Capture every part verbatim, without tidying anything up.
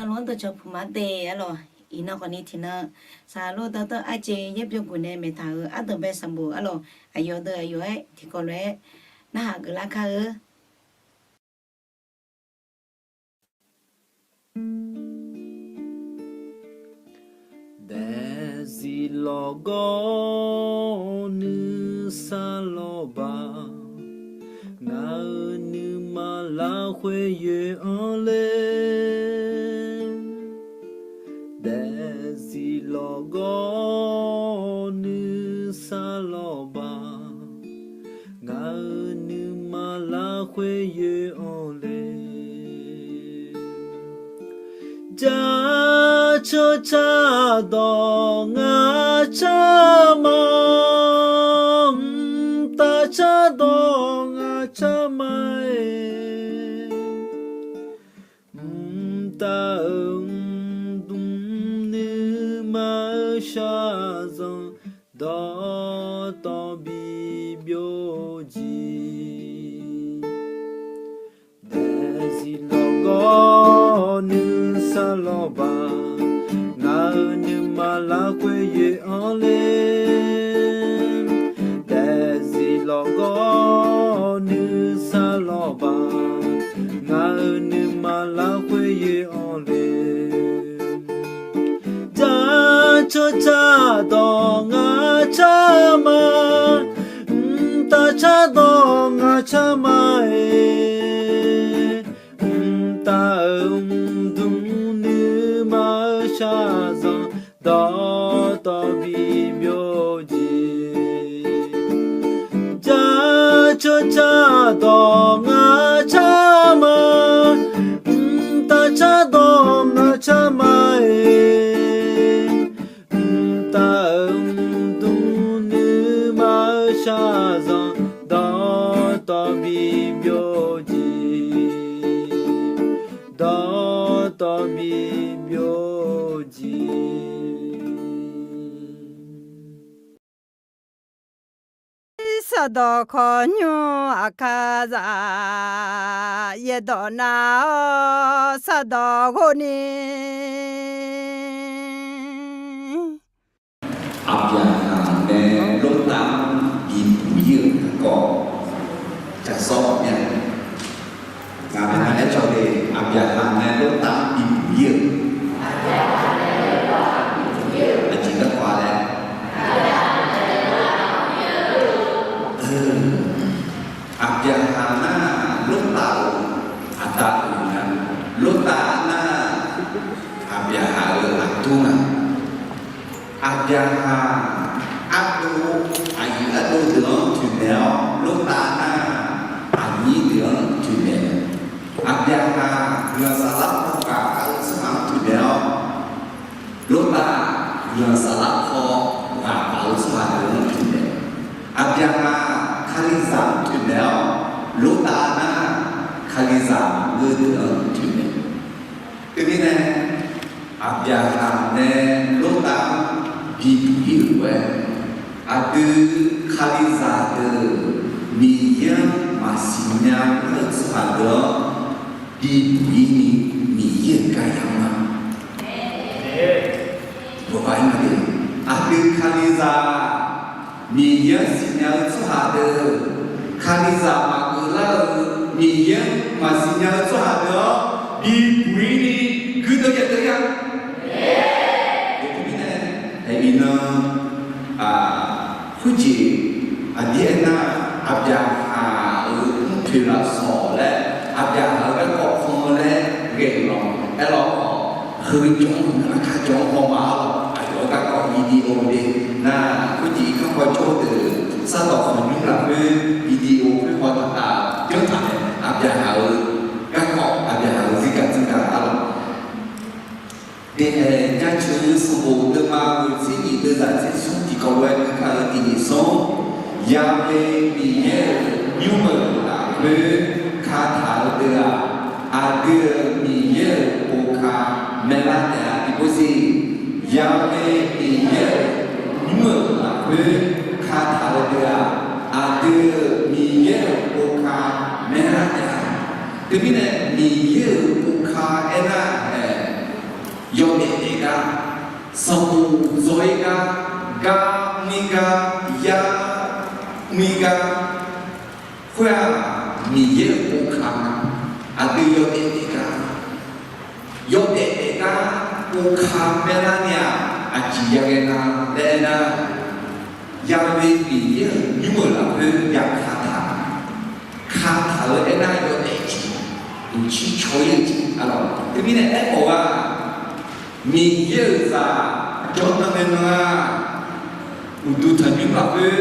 Arlawq, dawqcawq puq ma de arlawq. Iqnan khawfni tiqnan, saqlor dawrdanr arjeq yaerbyawguq nae maeqtaq-euq ardanqbae sanqbof arlawq, aqyawf deuq aqyawf-aer tiqkawv lof-aer narhaq geuflar kar-eu. Daefzif lawqgawr nuisar lawqbaq, ngaq-euq nuima lafkhoer yoe-anr le. Daefzif lawqgawr nuisar lawqbaq, ngaq-euq nuima lafkhoer yoe-anr le. Jaceuq cardawq ngaq car ma, mqtav cardawq ngaq car ma-aer, mqtav-euq mqdmq nuima-eu shaqzanq dawqtawv bibyov jeq. Daefzif lawqgawr nuisar lawqbaq, ngaq-euq nuima lafkhoer yoe-anr le. Daefzif lawqgawr nuisar lawqbaq, ngaq-euq nuima lafkhoer yoe-anr le. Jaceuq cardawq ngaq car ma, mqtav cardawq ngaq car ma-aer, mqtav-euq mqdmq nuima-eu shaqzanq dawqtawv bibyov jeq. Jaceuq cardawq ngaq car ma, mqtav cardawq ngaq car ma-aer, mqtav-euq mqdmq nuima-eu shaqzanq dawqtawv bibyov jeq, dawqtawv bibyov jeq. Sardawq kawqnymr aqkar zaf yaerdawq nar-awr sardawq ghov ni. Aqbyaqhaq nae Lortav-anr bibuq-ir-euq garkawv jaqsawr-a. Ngaq-anr aercaw le, Aqbyaqhaq nae Lortav-anr bibuq-ir-euq aqjeq garkawv-a laer. Aqbyaqhaq nar Lortav-euq aqda pyeuf nya. Lortav nar Aqbyaqhaq-euq aqdur nga. Aqbyaqhaq ardov, aqyuif ardov deuq-anr toeqmaeq-awr, Lortav nar aqnyir deuq-anr toeqmaeq-eu. Aqbyaqhaq guiqlanq saflar paw ghaqkhav-eu tsawrhaq-anr toeqmaeq-awr, Lortav guiqlanq saflar paw ghaqkhav-eu tsawrhaq deuq-anr toeqmaeq. Aqbyaqhaq kalizaq-anr toeqmaeq-awr, Lortav nar kalizaq maqngeur deuq-anr toeqmaeq. Teumirnae, Aqbyaqhaq nae Lortav-anr bibuq-ir-euq lof-aer, aqdui kalizaq deuq Miqyaer-anr maqsiq nya-eu tsawrhaq deuq-anr bibuq-ir ni Miqyaer-euq gar yamr-a. Aqdui kalizaq Miqyaer-anr siqnya-eu tsawrhaq deuq, kalizaq maqgeuf lar-eu, Miqyaer-anr maqsiq nya-eu tsawrhaq deuq-anr bibuq-ir ni guirdeuv yaerdeuv-ir-a. Teumirnae, iqnan khoerjeq aqdir aernar, Aqbyaqhaq-euq mrpoeq lafsawq laer, Aqbyaqhaq-euq garkawv pan laer ghae-euq lawq. Aerlawq, heu jawr-anr nar aqkar jawr-anr haw ma-a lawq. Aqyawf-euq garkawv video le nar, khoerjeq-ir garkawv jawr-eu deuq, sardawq khanqnymr lafkhoer video khoer haw taq taq janr taq-aer, Aqbyaqhaq-euq garkawv, Aqbyaqhaq-euq zirgaq tsanr gaq-a lawq. Daeqhaeq jaceuq-eu sanqbof deuvma ghoeq tser nyiq deuvzaq tser smr tiqkawv lof-aer gui kar-eu tiq nyiq smr, Ya'le Miqyaer-euq nymr-euq lafkhoer kataq-eu deuq-aq, aqdui-euq Miqyaer-euq boka maeqlar taef-a tiqpov siq. Ya'le Miqyaer-euq nymr-euq lafkhoer kataq-eu deuq-aq, aqdui-euq Miqyaer-euq boka maeqlar taef-a. Teumirnae Miqyaer-euq boka aernar-aq, Yawdaef daef gar, sanqbof dzaw-ir gar, gar mr-ir gar, yar mr-ir gar, khoer-aq, Miqyaer-euq boka, aqdui yawdaef daef gar, yawdaef daef gar boka maerlar ni-aq, aqjeq yaghae nga laer aernar, Ya'we Miqyaer-euq nymr-euq lafkhoer ya kataq, kataq-eu aernar yawdaef jeq, duqcir caw-ir-eu jeq arlawq. Teumirnae aerkhawf-aq, Miqyaer-euq zaq jawrnan ngae nan-aq, uqduq tanqnymr lafkhoer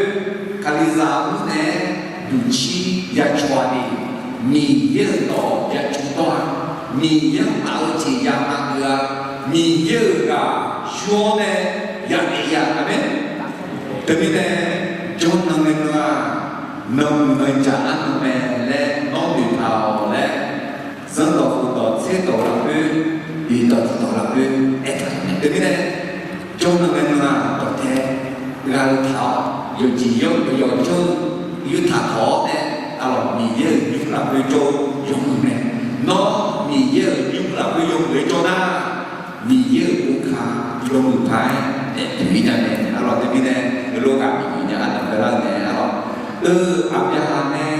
Kalizaq mr nae duqcir ya caw-a ni, Miqyaer-euq dawq ya cawdawr-a, Miqyaer-anr taf-eu jeq ya maqgeuf-a, Miqyaer-euq ghaq yur-awr nae ya daef-ir-a. Aqmeq. Teumirnae jawrnan ngae nan-aq, nanmuiq nanjaq arnan mae laer nawr noeqtaq-awq laer, zanrdawq khofdawq tserdawq lafkhoer, oeqdawq tiqdawq lafkhoer aertaq-euq mae. Teumirnae jawrnan ngae nan-aq, dawqtae ghaq-eu taq-awr, yawqjeq yawq yawqjawr-eu yurtaq tawq-awr nae, arlawq, Miqyaer-euq nymr lafkhoer jawr-eu yawmuiq mae. Nawr Miqyaer-euq nymr lafkhoer yawmuiq-aer jawr nar, Miqyaer-euq boka yawmuiq paq-aer daefpyeuf-ir nya mae. Arlawq, teumirnae heulof-aer ghaq bif nya ardanq baelar-eu mae. Arlawq, eu, Aqbyaqhaq nae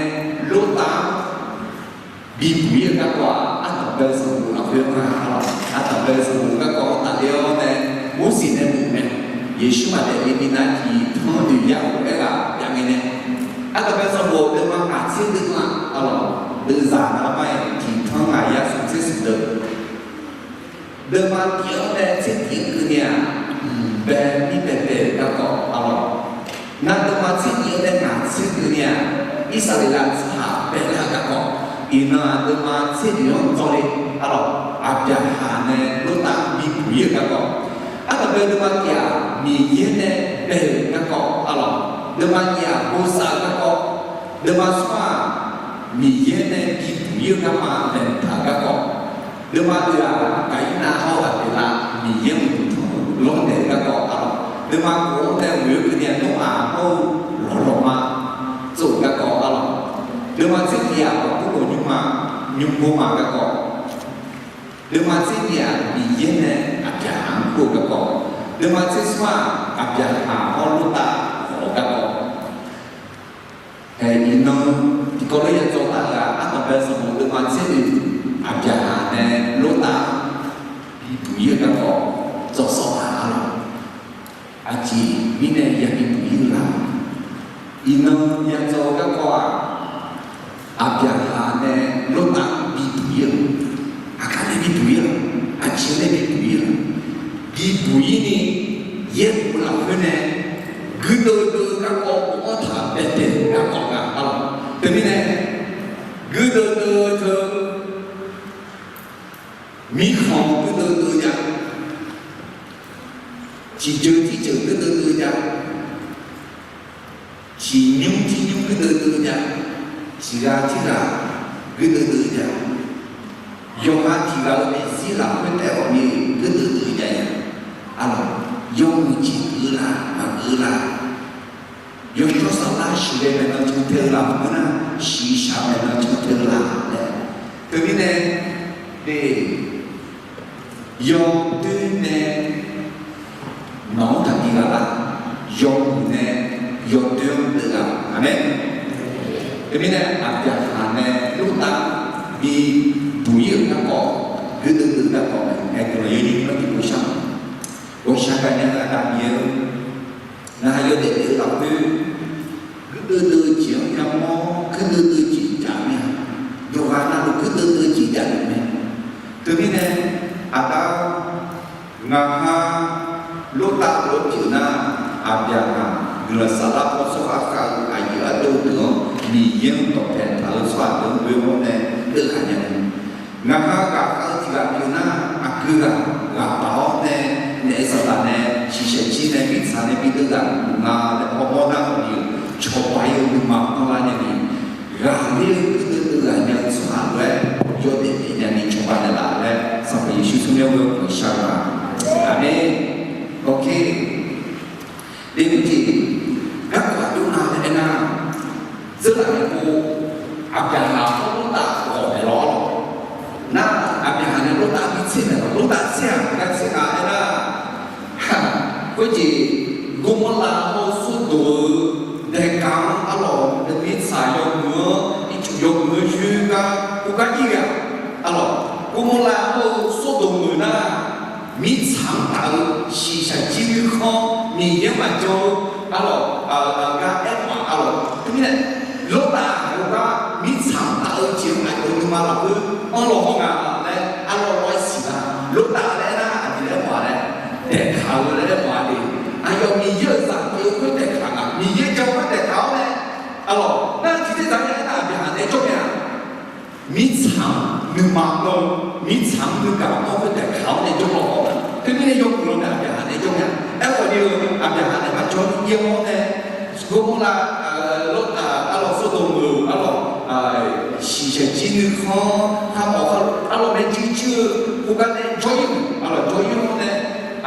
Lortav-anr bibuq-ir-eu garkawv-aq, ardanq bae-eu sanqbof lafkhoer-anr nga. Arlawq, ardanq bae-eu sanqbof garkawv-anr tafler-awr nae, Morseq nae bof mae. Yeqsur maqdaef le minav tiq tanr oeq yar khof-aer ghaq byav ngae nae, ardanq bae-eu sanqbof deuvma aqtser deuv nga. Arlawq, deuvzaq navlar mar-iq tiq tanr ngaq yar smq tser smq deuv. Deuvma tiq-anr nae tser tiq-anr keuvni-aq, mq bae mir baebae-euq garkawv arlawq. Nar deuvma tser tiq-anr nae ngaq tser keuvni-aq, Irsaqleqlav tsawrhaq baelar-eu garkawv. Iqnan-aq deuvma tser tiq-anr dzawr le arlawq. Aqbyaqhaq nae Lortav bibuq-ir-euq garkawv. Ardanq bae-eu deuvma tiq-aq, Miqyaer nae bae-euq garkawv arlawq. Deuvma nyiq-aq, bosav-eu garkawv. Deuvma smr-aq, Miqyaer nae bibuq-ir-eu garma laeqhmq taq-euq garkawv. Deuvma oeq-aq, Gaqirnav hawr-eu Aqbeqlav Miqyaer-euq uqduq tanq-anr lawrnaeq-eu garkawv arlawq. Deuvma khof-anr nae ghoe-eu keuvni-aq, Noraq hawr-eu lawqlawqma tsov-euq garkawv arlawq. Deuvma tser tiq-aq, aqbur loq nymrma nymrgor ma garkawv. Deuvma tser nyiq-aq, Miqyaer nae Aqbyaqhaq-anr kur-eu garkawv. Deuvma tser smr-aq, Aqbyaqhaq hawr Lortav khawf-eu garkawv. Hae, iqnan tiqkawv lof ya dzawr taf-eu-aq, ardanq bae-eu sanqbof deuvma tser oeq, Aqbyaqhaq nae Lortav bibuq-ir-eu garkawv dzawr sawr taq-a lawq. Aqjeq mirnae ya bibuq-ir-eu la? Iqnan ya dzawr-eu garkawv-aq, Aqbyaqhaq nae Lortav bibuq-ir-eu, aqkar nae bibuq-ir-a, aqjeq nae bibuq-ir-a? Bibuq-ir ni, yaerbof lafkhoer nae guirdeuv deuv-eu garkawv bofanr taq baebae-euq garkawv nga arlawq. Teumirnae guirdeuv deuv-eu teu, mirkhanq guirdeuv deuv nya, tiqjeuq tirjeuq guirdeuv deuv nya, tiqnymr tirnymr guirdeuv deuv nya, tiqghaq tirghaq guirdeuv deuv nya, yawqha tiqghaq-eu daefzir lafkhoer taef-awq ni guirdeuv deuv nya-a. Arlawq, yawmuiq jeq geuf-eu la maqgeuf-eu la? Yawshawr saflar shiqghae maeqnan can tae-eu la maqngeur nar, shiqshaq maeqnan can tae-eu la laer. Teumirnae, de, yawdoer nae nawq-anr taqbi ghaq lar, yawmuiq nae yawdoer-anr deuv ghaq. Aqmeq. Teumirnae Aqbyaqhaq nae Lortav bibuq-ir-euq garkawv, guirdeuv deuv-eu garkawv mae. Aer, guiqlanq yawnyir nar tiqpov shar-a. Ghawqshaq gaqnya-eu Aqda Miqyaer-or, ngaq yawdaef daef-eu lafkhoer guirdeuv deuv-eu jeq-anr yamawr, guirdeuv deuv-eu jeq jav mir-a. Yawqghaq navluf guirdeuv deuv-eu jeq jav-euq mae. Teumirnae, Aqda-or, ngaqha Lortav lof-aer pyeuf nar, Aqbyaqhaq guiqlanq saflar paw tsawrhaq khav-eu aqyuif ardeuv deuq-anr Miqyaer-anr dawqpae taq-eu tsawrhaq deuq-anr ghoe-awr nae deuv ghaq nya-eu. Ngaqha ghaqkhav-eu tiq ghaq pyeuf nar, aqgeu ghaq ghaq baq-awr nae naef saqdaq nae shiqshaq jir nae mirtsaq nae bi deuv ghaq nga laer pawmawr nar-awq ni, cawba-ir-eu nuima anrlar nya ni, ghaqler-eu guirdeuv deuv ghaq nya-eu tsawrhaq lof-aer yawdaef daef nya ni cawba naeqlaf laer Sanqpaq Yeqsur tsawrmyanr ghoe-awr guiqlanq shar-eu ma. Aqmeq. Awq, de, mr jeq garkawv aqjox nga laer aernar, dzeurlaf nae pov, Aqbyaqhaq hawr Lortav ghawq maeqlawr-awr, nar, Aqbyaqhaq nae Lortav bi tser maeqlawr, Lortav tser-aq, gar tser ngaq aernar, khoerjeq Gormorlav hawr-eu Sordoq-euq daeqkaq-anr arlawq, mirtsaq yawmuiq-anr ircuf yawmuiq-anr yoer gar, khoergar ir ghae-aq, arlawq, Gormorlav hawr-eu Sordoq meuq nar, mirtsaq-anr taf-eu shiqshaq jir nuikhanr Miqyaer-anr maqjan-eu, arlawq, gar aermawf-aq, arlawq, teumirnae Lortav-aq heugar mirtsaq-anr taf-eu jeq-anr aqdui nuima lafkhoer anrlawq haw nga laer arlawq lawr-aer siqlar. Lortav laer aernar aqjeq laer aermawf-a laer, daeqkaq-eu laer aermawf-a de. Aqyawf Miqyaer-euq zaq pyeuf-eu khoer daeqkaq nga, Miqyaer jan-eu khoer daeqkaq-awr nae, arlawq, nar tiqjeq dzaq-aer aernar Aqbyaqhaq nae jawr mae-aq, mirtsaq-anr nuima mr-eu, mirtsaq-anr nuigaq mr-eu khoer daeqkaq-awr nae jawrlawr-awq. Teumirnae yawmuiq lan nae Aqbyaqhaq nae jawr mae-aq, aerkhawf ni-eu Aqbyaqhaq nae maqjawr-ir-awr nae, Gormorlav, arlawq, Sordoq meuq-eu arlawq, shiqshaq jir nuikhanr, arlawq, arlawq, maeqjir jir-eu khoergar nae jawr-ir-euq, arlawq, jawr-ir-awr nae,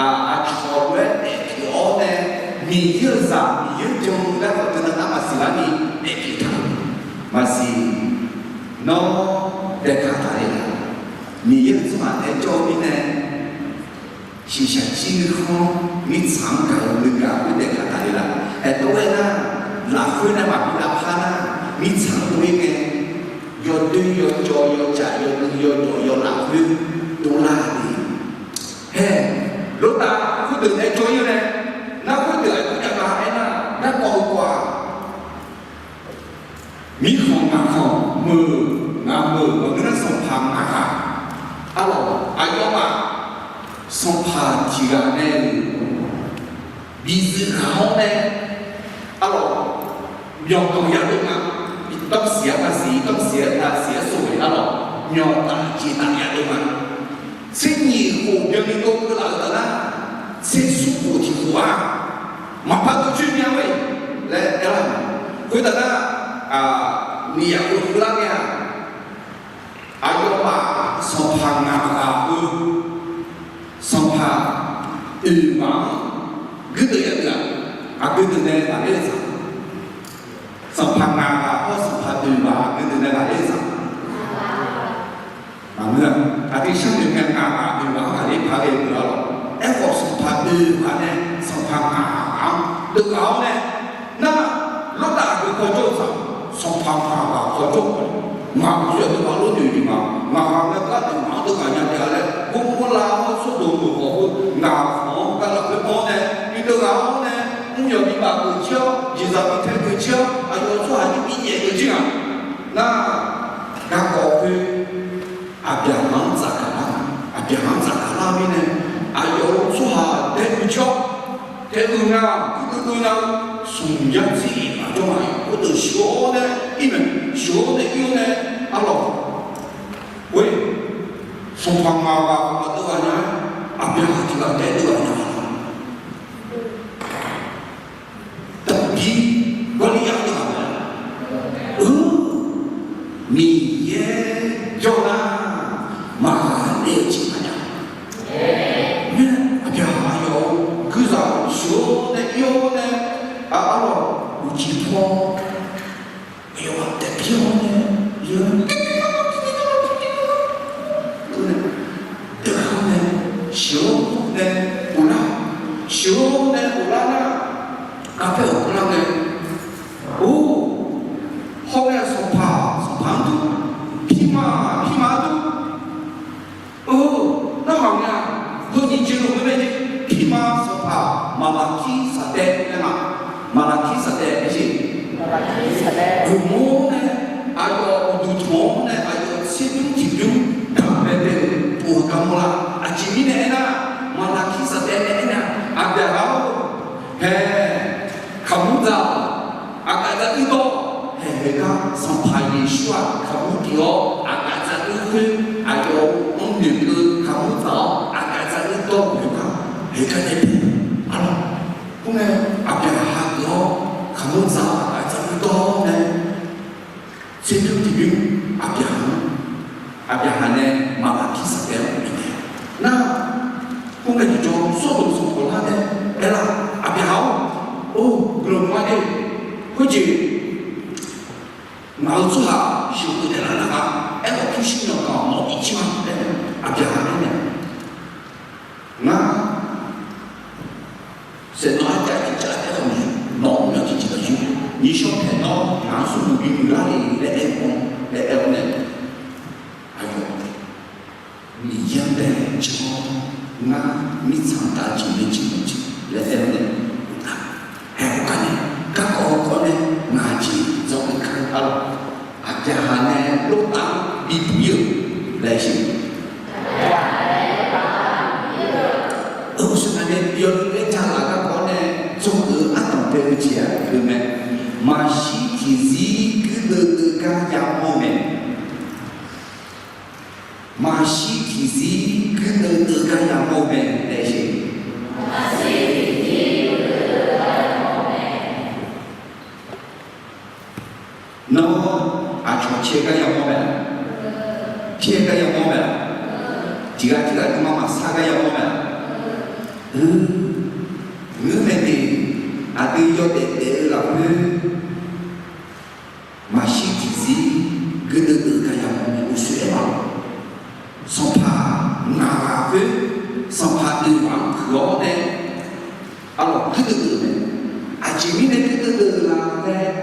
aqcawq lof-aer daefpyeuf-awr nae, Miqyaer-euq zaq Miqyaer jan-eu gar khawf teunav nar maqsiq lar ni daefpyeuf taq-euq maqsiq. Nawr daeqkaq taq le-a, Miqyaer-euq tsawrhaq nae jawr-eu mirnae, shiqshaq jir nuikhanr mirtsaq-anr gaq-eu nuigaq khoer daeqkaq taq le-a. Aertawv-aer nar, lafkhoer nae maqbi lavpar nar, mirtsaq-anr dov-ir ngae, yawdoer yawcawv yawcaf yawnuiv yawdawq yawlaf khoer dovlar-a le. Hae, Lortav khoerdeuq nae jawr-ir nae, nar khoerdeuq aqjox jav nga aernar, garkawv heu kawv-aq, mirkhanq ngaq khanq meuq ngaq meuq maqngeur nar sanqpaq ngaq ghaq, arlawq, aqyawfmaf sanqpaq tiq ghaq nae-euq bizuif ghaq-awr nae, arlawq, myawqganq yadov nga. Damrsiq-aer maqsiq, damrsiq-aer maqsiq-aer sov-aer, arlawq, myawqtaf jeqtaf yadov nga. Tser nyiq khof byanni dov keuvlaf-euq taf nar, tser smr khof tiq khof-aq, maqpar dov coer mya-a laer aerlar-euq. Khoertaf nar, nyiq yaf khof keuvlar ngae-aq, aqyawfmaf sanqpaq ngaq ghaq-eu, sanqpaq oeq ghaq-anr guirdeuv yadeuv-aq, aqgeu deuq nae ghaqler-eu tsaq. Sanqpaq ngaq ghaq hawr sanqpaq oeq ghaq aqgeu deuq nae ghaqler-eu tsaq. Maqngeur-a. Aqdui sharnoeq ngae, ngaq ghaq oeq ghaq-anr ghaqler paq ghae-eu deuq-a lawq. Aerkhawf sanqpaq oeq ghaq nae sanqpaq ngaq ghaq-anr deuv ghaq-awr nae, nar, Lortav aqgeu kawjawr-eu tsaq, sanqpaq ngaq ghaq kawjawr-eu, ngaq-euq yawdeuq ghaq lor noeq jeq ma, ngaq ghaq nae gar deuq ngaq-anr deuv ghaq nya taef-a laer, Gormorlav hawr Sordoq meuq khawf heu ngaq khanq-anr gar lafkhoer anr nae bideuv ghaq-awr nae, mrmyawq bibaf geuf jir-awr, jeqzaq bi tae geuf jir-awr, aqyawf-euq tsawrhaq jir bi nyaef geuf jir-aq, nar, garkawv khoer Aqbyaqhaq-anr tsafgaq lar-a. Aqbyaqhaq-anr tsafgaq lar-eu mirnae, aqyawf-euq tsawrhaq dae-eu jawr, dae-eu nar, kuv dovdov nar, smq yar tsir-iq maqjawr-a. Khoerdeuq sheuq-awr nae ir mae, sheuq-awr nae ir-awr nae, arlawq, khoer, sanqpaq ngaq ghaq maqdeuv ghaq nya-aer, Aqbyaqhaq tiq ghaq dae deuv ghaq nya-a. Daqbir Gawrliryar deuv ghaq mae. Miqyaer jawr nar, maqghaqler-eu jeq maqnya. Mir-aer Aqbyaqhaq aqyawf-euq guirzaq sheuq-awr nae ir-awr nae, arlawq, uqcif paw-awr, aqyawfmaf daefpir-awr nae, deuq-awr nae, sheuq-awr nae ghoflar, sheuq-awr nae ghoflar nar, garpaer ghoflar ngae, or, hawr nae sanqpaq, sanqpaq-anr dur, pirma, pirma-anr dur. Or, narhaq ngae-aq, heunyiq jeq lof-aer mae jeq, pirma sanqpaq Maqlaqkir saqdaev aer nga. Maqlaqkir saqdaev jeq, guiqmawr nae aqyawf uqduq tanq-awr nae aqyawf tserbymr tiqbymr daq bae bae-euq pov-eu garmawr lar. Aqjeq mirnae aernar, Maqlaqkir saqdaev nae aernar, Aqbyaqhaq-or, hae, kaqmur dzaq-awq, aqgaf dzaq uir dawr-awq. Haehae gar Sanqpaq Yeqsur-aq kaqmur pyeuf-awr aqgaf dzaq uir khoer, aqyawf-euq mrnoeq keuv kaqmur dzaq-awr aqgaf dzaq uir dawr-euq khoergar, haegar nae bae-a lawq. Khoerngae, Aqbyaqhaq hageuf-awr kaqmur dzaq-awr aqgaf dzaq uir dawr nae, tserbymr tiqbymr Aqbyaqhaq-anr, Aqbyaqhaq nae Maqlaqkir saqdaev-anr bifnaeq-a. Nar, khoerngae tiqjawr Sawrdoq sanqpaq lar nae aerlar, Aqbyaqhaq-or, or, guiqlanq ma de, khoerjeq ngaq-euq tsawrhaq sheuqkeuv taef lar nar-aq, aerkhawf pyurshuir myawqganq mawf-ir jir ma laer Aqbyaqhaq aernaeq-a. Ngar saeqnawv arjav tiqjav taef-aer khawf ni, nawq-anr myanr tiqjeq lafshuir, nishawr paeq nawr ngaq-anr smrmuiq bimuiq lar le laer aer-eu, laer aer-awr nae, aqyawf Miqyaer-anr bae janr-awr, ngar mirtsaq-anr taf-eu jeq maeqjeq maeqjeq laer aer-awr nae, haeq garkawv nae, garkawv-eu kawv nae, ngaq jeq dzawr-eu kar-eu arlawq, aqbyaqhaq nae lortav-anr bi puiv-eu laer siq. Uqshoe ngaq nae yawdui laer ja laf garkawv nae, dzawgeuf-eu ardanq bae-eu jeq-aq, heu mae. Maqshir tiqzir guirdeuv deuv gar yamawr mae. Maqshir tiqzir guirdeuv deuv gar yamawr-eu mae laer siq. Nawr aqcawq caer gar yamawr mae-a? Caer gar yamawr mae-a? Tiqghaq tiqghaq nuima maqsar gar yamawr mae-a? Ngeur mae de, aqdui yawdaef daef-eu lafkhoer maqshir tiqzir guirdeuv deuv gar yamawr mae. Uqshoe aer-aq, Sanqpaq ngaq ghaq khoer, Sanqpaq oeq ghaq-anr puiq-awr nae, arlawq guirdeuv deuv mae. Aqjeq mirnae guirdeuv deuv la laer,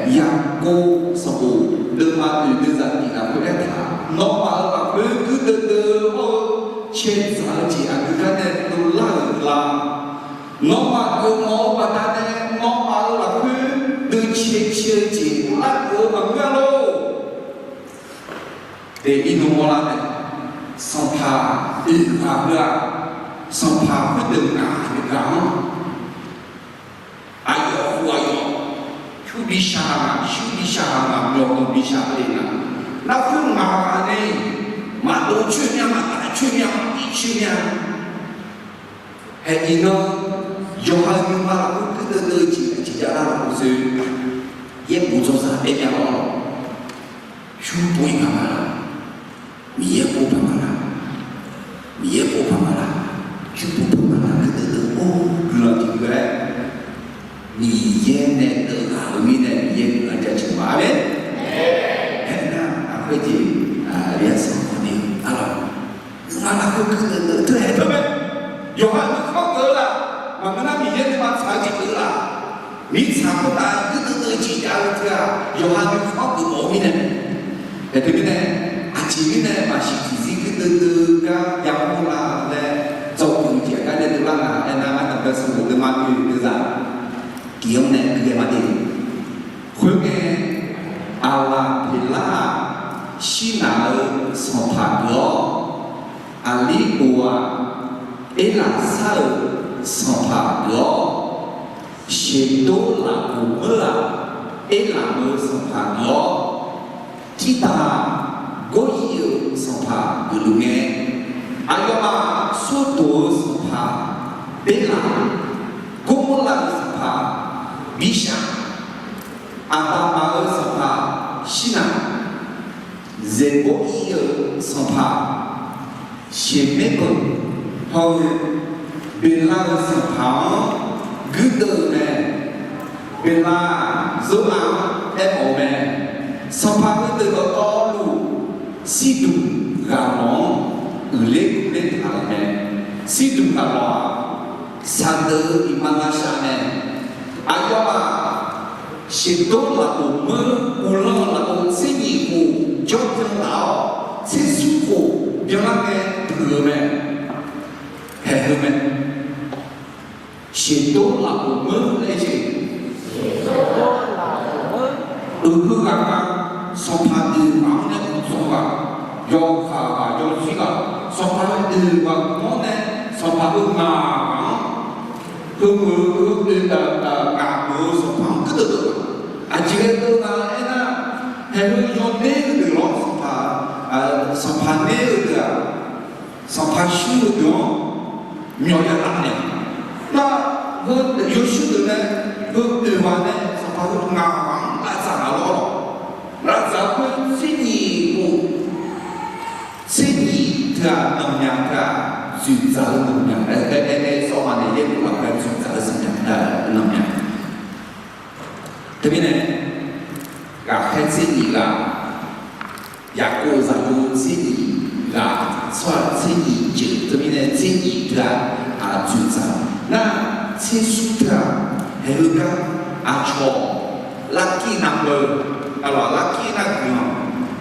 Yaqkov sanqbof deuvma oeq deuvzaq tiq lafkhoer aertaq, nawmaf-euq lafkhoer guirdeuv deuv hawr-eu caerdzaq-eu jeq aqgeu gar nae dovlar-euq la? Nawmaf geufmawf-eu baqdanae nawmaf-euq lafkhoer deuv cae cae-eu jeq uvlar geuf-eu maqngeur-a lor. Daef-ir nmr mawrlar nae, Sanqpaq oeq ghaq heu-aq, Sanqpaq khoerdeuq ngaq-euq ghaq-anr aqyawf khof aqyawf, pyur bi shaq-aq, shir bi shaq-aq, myawqganq bi shaq le nga. Lafkhoer ngaq ghaq nae maqdov coer mya, maqtaf coer mya, maqbif coer mya. Haeq iqnan yawqha-euq nuima lafkhoer guirdeuv deuv-eu jeq aqjeq javlar laf-eu sher. Yaerbof dzawrzaq aer mya lawr, pyur pov-ir paq ma laq, Miqyaer pov paq ma laq, Miqyaer pov paq ma laq, pyur pov paq ma laq, guirdeuv deuv-or guiqlanq tiqdeuv-aer Miqyaer nae deuv ghaq-euq mirnae Miqyaer guiqlanq jaceuq ma. Aqmeq. Haeq nar aqkhoer jeq, aqli arsanq khawf ni arlawq, ngaq lafkhoer guirdeuv deuv teu haeq teu mae. Yawqha nuikhanr geuf-eu laf, maqngeur nar Miqyaer nuima tsaq-eu jeq geuf-eu laf, mirtsaq khoertav guirdeuv deuv-eu jeq jav-eu teu-aq, yawqha nuikhanr geuf mawf-eu mirnae. Haeq teu mirnae, aqjeq mirnae maqshir tiqzir guirdeuv deuv gar yamawr la laer dzawgeuf-eu jeq gar nae dovlar nga. Aernar, ardanqbae sanqbof deuvma oeq deuvzaq tiq-anr nae gui ghae ma de. Khoerngae, Aqlaqpeqlar-aq, shir naq-eu sanqpaq geuf-awr, Aqlirkhof-aq, Erlaqsar-euq sanqpaq geuf-awr, Sheqdor lafkhof meur-aq, Erlaf-euq sanqpaq geuf-awr, Tirtaq-aq, Gawryif-euq sanqpaq geufluf ngae, aqyawfmaf Sordoq-euq sanqpaq Berlaq, Gormorlav-euq sanqpaq Birshaq, Aqdaqmaq-euq sanqpaq Shirnaq, Zeqborir-euq sanqpaq Sheqmaerkeuq hawr-eu Beqlar-euq sanqpaq-anr guirdeuv-eu mae. Beqlar-aq, Zora-anr aermawf-eu mae. Sanqpaq heudeuq dawqtawvluf Sirduq ghaqlawq-anr uiqler kurler taq-euq mae. Sirduq ghaqlawq-aq, saqdeuq-eu iqmalavshav mae. Aqyawfmaf Sheqdor lafkhof meur uvlanr-eu lafkhof tser nyiq khof jawr byan taf-awr, tser smr khof byanlar ngae puiq-eu mae. Haeq heu mae. Sheqdor lafkhof meur laer jeq, uiq heu ghaq nga, sanqpaq oeq ghaq-anr nae uqdzan ghaq, yawkaq ghaq, yawzir ghaq, sanqpaq oeq ghaq-anr nae, sanqpaq heu ngaq ghaq-anr, heu meuq heu oe ngaq meuq-eu sanqpaq-anr guirdeuv deuv-eu. Aqjeq ghae deuv nga aernar, haeq heu yawner-eu deuq lawr, sanqpaq, sanqpaq ner-eu deuq-aq, sanqpaq shir-eu deuq-anr myawq ya laf nae, nar, heu yawshuir deuq nae, heu oeq ghaq nae sanqpaq heu ngaq ghaq-anr lavdzaq nga lawr. Lavdzaq khoer tser nyiq khof, tser nyiq teu-aq nanqmyaq teu-aq, dzoeqdzaq-eu nanqmyaq, aer, aer, aer, sawr ma nae yaerbof lafkhoer dzoeqdzaq-eu nanqmyaq, teumirnae, ghaqkhaer tser nyiq ghaq, Yaqkov zaqyo tser nyiq ghaq, tsawrhaq tser nyiq jeuq teumirnae tser nyir teu-aq, aqtsoeq tsaq nar, tser smr teu-aq, haeq heugar aqcawq larkir navluf, aqlawq larkir nar guiqlanq,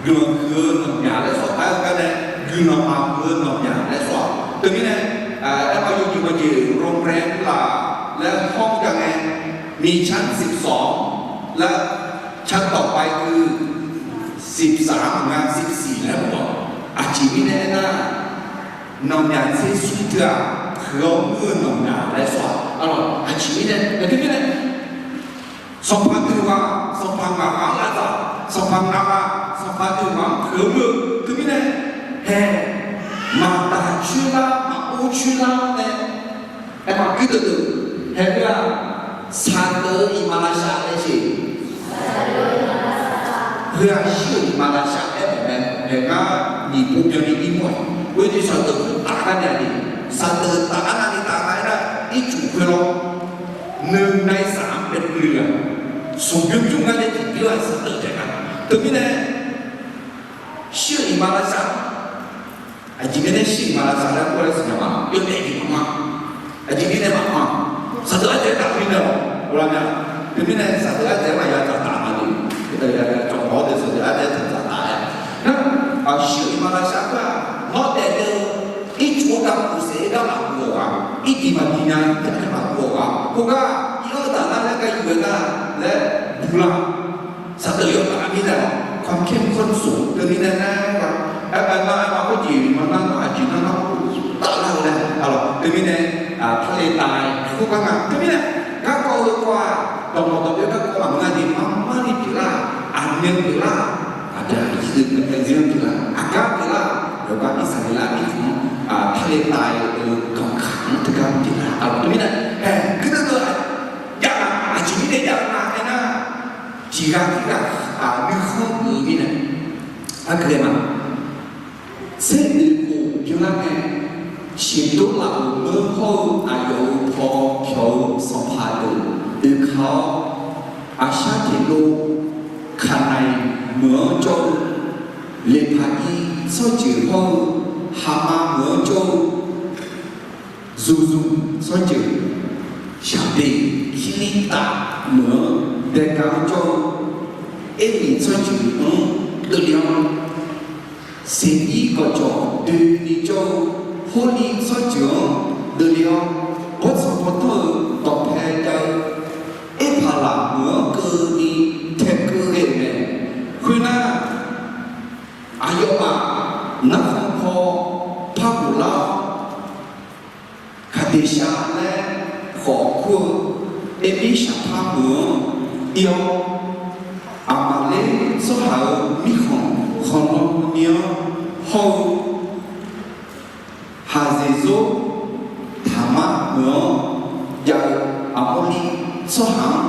guiqlanq huiq-eu nawqmyaq laer sawr-aq, paq-aer heugar nae guiqlanq maqhuiq-eu nawqmyaq laer sawr-aq. Teumirnae, aer, yawjeq maqjeq โรงแรม laf laer hawr-eu jav ngae, มีชั้นสิบสอง laer ชั้นต่อไปคือ สิบสาม nga สิบสี่ laer mawf-awq. Aqjeq mirnae aernar, nawqmyaq tser smr teu-aq, huiq-awr mr-eu nawqmyaq laer sawr-aq. Aqlawq aqjeq mirnae, aqjeq mirnae, sanqpaq deuq ghaq, sanqpaq ngaq ghaq-anr lavdzaq, sanqpaq ngaq ghaq, sanqpaq deuq ghaq-anr huiq-awr mr-eu teumirnae, haeq, maqdaq coer lar, maqmr coer lar nae, aer, maqgui deuq deuq, haeq heu-aq, shaqdeuq-eu iqmalavshav laer jeq. Heu-aq shir-euq iqmalavshav aer-euq mae. Haeq ngar nyiq pov byanni ir mawr-aq, oe ni shaqdeuq khoertaf gar nae-aq ni, shaqdeuq taf gar navni taf nga aernar, ircuf khoerlawr, หนึ่งในสาม baev le-aq, smq bymr bymr ngar nae tiqbymr-aq shaqdeuq taef nga. Teumirnae, shir-euq iqmalavshav Aqjeq mirnae shir-euq iqmalavshav laer kur-aer siqnya ma, yawdaef jeq maqma. Aqjeq mirnae maqma. Shaqdeuq ardaef taf mirnae-awq, ghoflar nya. Teumirnae shaqdeuq ardaef maqya dzaqtaf ma le. Cawq mawf-awr deuq shaqdeuq ardaef dzaqtaf-aer. Nar, shir-euq iqmalavshav khoer-aq, nawr daefle-eu ircuf-eu gar puq saef-aer gar maqbuq-awq ghaq, irdiq maqdiq nya, irdiq maqbuq-awq ghaq, khoergar iq-anr taf nar laer gar yuf-aer nar laer buq lar. Shaqdeuq yawkaq-a mirnae-awq, ความเข้มข้นสูง teumirnae nar, aer, aer, nar, aer, nar khoerjeq maqnar nar aqjeq nar nar taflar-eu laer, aqlawq teumirnae, ทะเลทราย khoergar nga teumirnae, garkawv heu kawv-aq, dawqmawq dawqbyaer garkawv maqngeur-a jeq, marmarni pyeuflar, aqmyan pyeuflar, aqda zir pyeuflar, aqgar pyeuflar, yawqgar Irsaqleqlav mirkhanq-anr ทะเลทราย-eu ganqkaq-anr teugar pyeuflar, aqlawq teumirnae, hae, guirdeuv deuv-aq, jav-a, aqjeq mirnae jav-eu nga aernar, tiqghaq tirghaq nuikhanr geuf-eu mirnae, argeu-aer ma. Tser oeq khof byanlar ngae, shiqdov laf-euq meur hawr-eu aqyawf-euq paw pyawq-eu sanqpaq deuq oeqkaq-awr, Aqshar teqlov Kaqnaiq meuq-anr jawr-eu, Leqpaqir tsawrjeuq hawr-eu, Haqmav meuq-anr jawr-eu, Zuzmq tsawrjeuq, Shaqbeq Kirlirtav meuq-anr daega-anr jawr-eu, Ermiq tsawrjeuq-anr deuvle-awr, Seqir gawqjawq doeni jawr-eu, Hawrni tsawrjeuq-anr deuvle-awr, bawrtsanq bawrtanr-euq dawqpae jav-eu, Erpaqlaq meuq-anr keuvni taekeuv ghae-euq mae. Khoernar, aqyawfmaf narkhan paw par khof lar-awr, Kaqdeqshaq laer khawf kur-eu Ermirshaqpar meuq-anr ir-awr, Aqmaqler tsawrhaq-euq mirkhanq khanqlan ni-anr hawr-eu, Haqzeqzor Taqmar meuq-anr jav-eu Aqmorliv tsawrhaq-anr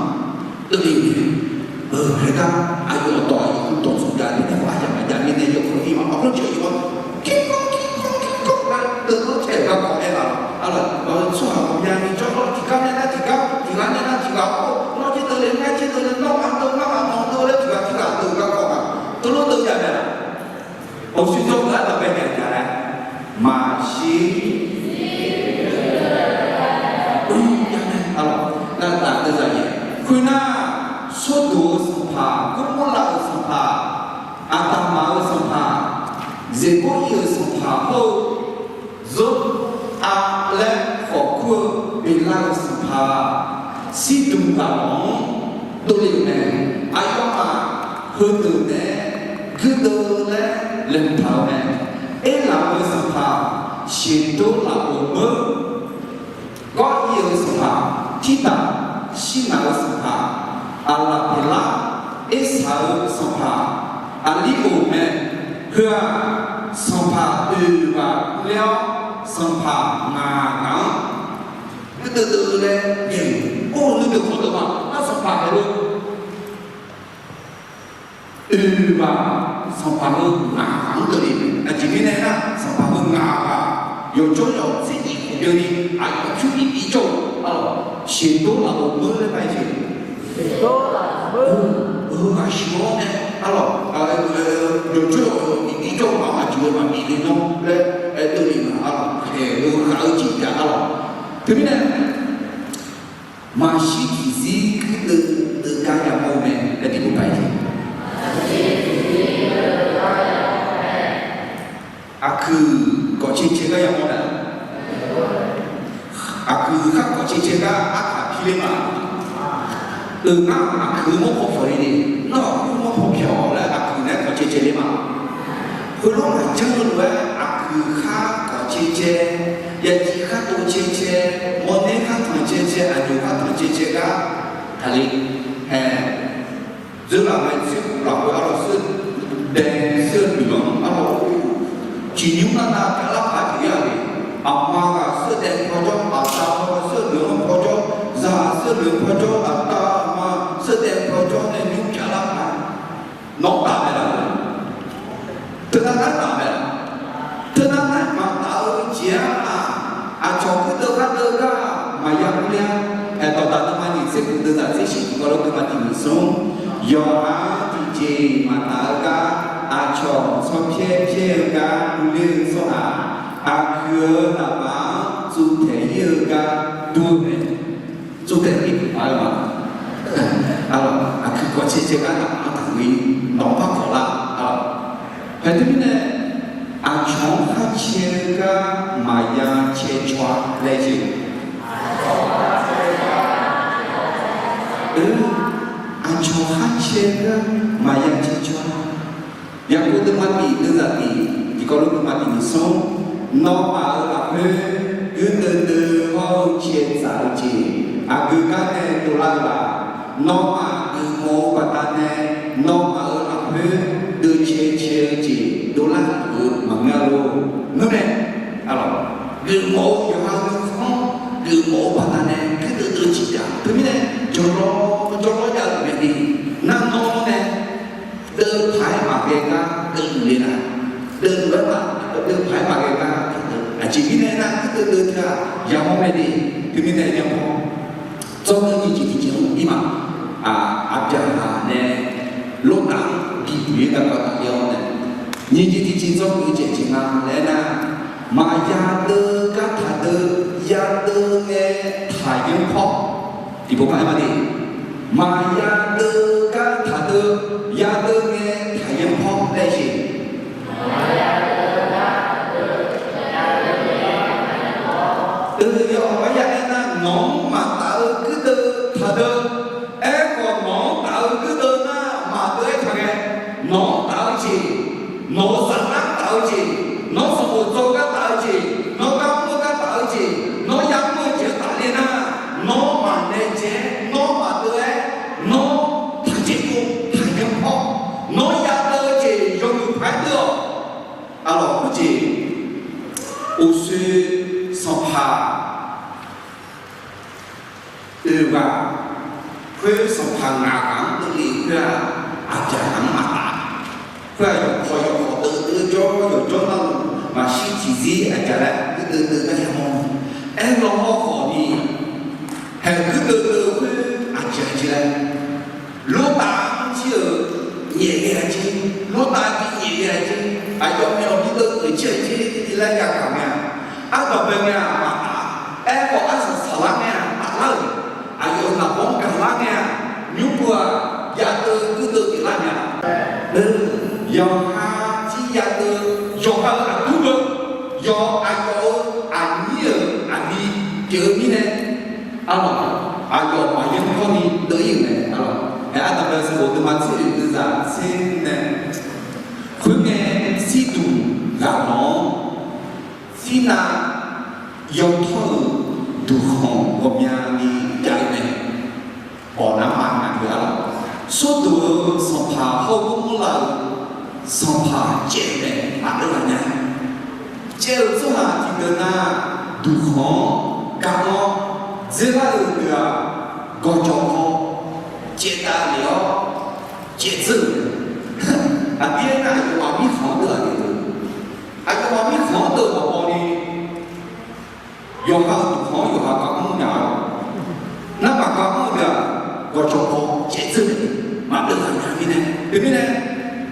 deuvle-euq mae. Haegar aqyawf dawq aqyawf dawq tsawq jav-eu nae, aqyawf maqjav mirnae yawkawr ir ma. Aqkawr jir-eu yawq-anr, kirkawr kirkawr kirkawr gar deuvlanr tae-euq garkawv aer-a. Aqlawq, tsawrhaq ghawqmyani jawr-awr tiqgar nae nar tiqgar, tiqghaq nae nar tiqghaq, nawr jir deuvle, ngar jir deuvle, nawr ghaq deuv, ngar ghaq deuv laer tiqghaq tiqghaq deuv-eu garkawv ma. Teulof deuv jav mae-a. Awqshuir jawr-eu ardanq bae jav-a laer, maqshir. Aqlawq, nar taf deuvzaq-aer, khoernar, Sordoq-euq sanqpaq, Gormorlav-euq sanqpaq, Aqdaqmaq-euq sanqpaq, Zeqbor ir-euq sanqpaq hawr-eu, Zor-a laer khawf kur-eu Beqlar-euq sanqpaq, Sirdmq ghaq lawq-anr dovle-euq mae. Aqyawfmaf heudeuq nae guirdeuv laer laeqhmq taq-euq mae. Erlaf-euq sanqpaq, Sheqdor lafov meur, Gawr ir-euq sanqpaq, Tirtaf Shirnaq-euq sanqpaq, Aqlaqpeqlar Ersaq-euq sanqpaq, Aqliroq mae. Heu-aq, sanqpaq oeq ghaq ler-awr, sanqpaq ngaq ghaq-anr guirdeuv deuv laer, or, nuideuq khawrdeuq ma. Nar sanqpaq haeq lo oeq ghaq, sanqpaq heu ngaq ghaq-anr deuv le. Aqjeq mirnae aernar, sanqpaq heu ngaq ghaq yawqjawr yawq tser nyiq khof byanni aqyawf pyur ir ir jawr-eu, aqlawq, Sheqdor lafov meur laer ma-aer jeq. Heu ghaq sheuq-awr nae, aqlawq, yawqjawr yawq ir ir jawr-eu ma, aqjeq-eu maqbif le nawr laer aer deuv le ma, aqlawq, khaeq-eu Teumirnae, maqshir tiqzir guirdeuv deuv gar yamawr-eu mae laer tiqpov paq-aer jeq. Aqkuiq kawf cae cae gar yamawr nae, aqkuiq khar kawf cae cae gar artaq pirler ma. Euq ngar aqkuiq mawrpaw pyawq le ni, nawr aqkuiq mawrpaw pyawq laer aqkuiq nae kawf cae cae ler ma. Khoerlof maqjanr-eu lof-aer aqkuiq khar kawf cae cae, yaciv khar tov cae cae, mawrner khar tanq cae cae, aqjox khar tanq cae cae gar taqle. Hae, dzeurlaf mae tser lafkhoer arlawq seur dae seur noeq-anr arlawq, ciqnymr nar nav pyav lar paq-aer tiq yar le. Aqma ghaq seur dae paw jawr, aqda paw seur noeq-anr paw jawr, zaq seur noeq paw jawr, aqda aqma seur dae paw jawr nae nymr pyav lar paq-aer, nawq-anr taf mae laf-eu. Teunav nar taf mae laf. Teunav nar maqtaf-eu jeq-aq, aqcawq guirdeuv khar deuv gar maqya mr ler-a. Aer, dawqdaq teuma nyiq tser guq deuv zaq tser shif tiqkawv lof teuma tiq nyiq smr, yawqha tiqjeq maqtaf-eu gar aqcawq tsawrpyaer pyaer-eu gar uvler-eu tsawrhaq, aqkuiq-euq naqbaf-anr tsuvtaeq ir-eu gar dur-eu mae. Tsovtaev-ir paq-aer ma. Arlawq, aqkuiq kawf cae cae gar naqbaf-anr taqghoe, nawq-anr par kawq lar. Arlawq, haeq teumirnae, aqcawq-anr khar cae-eu gar maqya cae caw-a laer jeq. Aqcawq khar cae-eu gar maqya cae caw-a. Yaqkov teuma tiq deuv zaq tiq, tiqkawv lof teuma tiq nyiq smr, nawmaf-euq lafkhoer guirdeuv deuv hawr-eu caevdzaq-eu jeq aqgeu gar nae dovlar-eu la? Nawmaf geufmawf-eu baqdanae nawmaf-euq lafkhoer deuv cae cae-eu jeq dovlar-euq maqngeur-a lor. Ngeur mae. Arlawq, geufmawf-eu yawqha nuikhanr geufmawf-eu baqdanae guirdeuv deuv-eu jeq jav-a. Teumirnae, jawrlawr jawrlawr jav-eu maeqde, nar nawr nae deuv paq-aer maqghae gar deuv le nar, deuv-aer ma, deuv paq-aer maqghae gar deuv. Aqjeq mirnae nar guirdeuv deuv teu-aq yamawr mae de. Teumirnae yamawr. Dzawrgui nyiq jeq tiqjeq-anr ir ma. Aqbyaqhaq nae Lortaf-anr bibuq-ir garkawv tafler-awr nae, nyiq jeq tiqjeq dzawrgui jeq jeq nga laer aernar, maqya deuv gar taqdeuv, ya deuv ngae taqyanr pawr. Tiqpov paq-aer ma de. Maqya deuv gar taqdeuv, ya deuv ngae taqyanr pawr laer jeq. Deuv yawqha-anr ya aernar, nawq-anr maqtaf-eu guirdeuv taqdeuv. Aerkhawf, nawq-anr taf-eu guirdeuv nar maqdeuv-aer taqghae. Nawq-anr taf-eu jeq, nawq-euq saflar taf-eu jeq, nawr sanqbof dzaw gar taf-eu jeq, nawr gar mr-eu gar taf-eu jeq, nawr ya mr-eu jeq-anr tafler nar, nawr maqnaeq dzae-aer, nawr maqdeuv-aer, nawr taqcaev pov taqyanr pawr, nawr ya deuv-eu jeq yawmuiq paq-aer deuv-awq. Arlawq, khoerjeq uqshoe sanqpaq oeq ghaq, khoer sanqpaq ngaq ghaq-anr deuv le khoer-aq, aqdzaq ghaq-anr maqtaf. Khoer-aq, yawqkhawf yawqkhawf deuv deuv jawr yawqjawr navluf maqshir tiqzir aqdzaq laer guirdeuv deuv gar yamawr-eu. Aerlaw hawrkhawf ni, haeq guirdeuv deuv khoer aqjeq aqjeq laer Lortaf-anr jir-euq nyaef ghae-a jeq, Lortaf bi nyaef ghae-a jeq, aqyawf maeqlawq bi deuv-eu jeq-a jeq laer yagaq ngae-a, ardanqbae ngae-aq maqtaf, aerkhawf arsaq saqlar ngae-aq taflar-euq, aqyawf-euq naqbawr-anr gaqlar ngae-aq, nymr-aq ya deuv guirdeuv pyeuflar nya. Yawqha jir ya deuv, yawqha-euq aqdur beu, yawq aqyawf-euq aqnyir-euq aqli pyeuf-eu mirnae, arlawq, aqyawf maqyanr kawrni deuv-ir-euq mae. Arlawq, haeq ardanqbae sanqbof deuvma tser oeq deuvzaq tser nae, khoerngae Sirduq ghaq lanq-anr, Sirnav yawtawr-euq duqkhanq ghawqmyani jav-eu mae. Awq, naqma ngaq-eu arlawq, Sordoq-euq sanqpaq hawr-eu Gawrmorlav-euq sanqpaq caev-eu mae, maqdeuv ghaq nya. Caev-euq tsawrhaq tiqdeuq nar, duqkhanq-anr gar-anr dzer lar-euq deuq-aq, gawqjawq paw caev dav lef-awr caev dzeur-euq mae. Aqdir aernar, aqyawfmaf mirkhanq-anr deuv-aq deuq-eu, aqyawfmaf mirkhanq-anr deuv-eu maqbaw ni, yawqha-euq duqkhanq-anr yawqha gar mr nya-a. Narmaf gar mr-eu deuq-aq, gawqjawq paw caev dzeur-eu maqdeuv ghaq nya mirnae, teumirnae,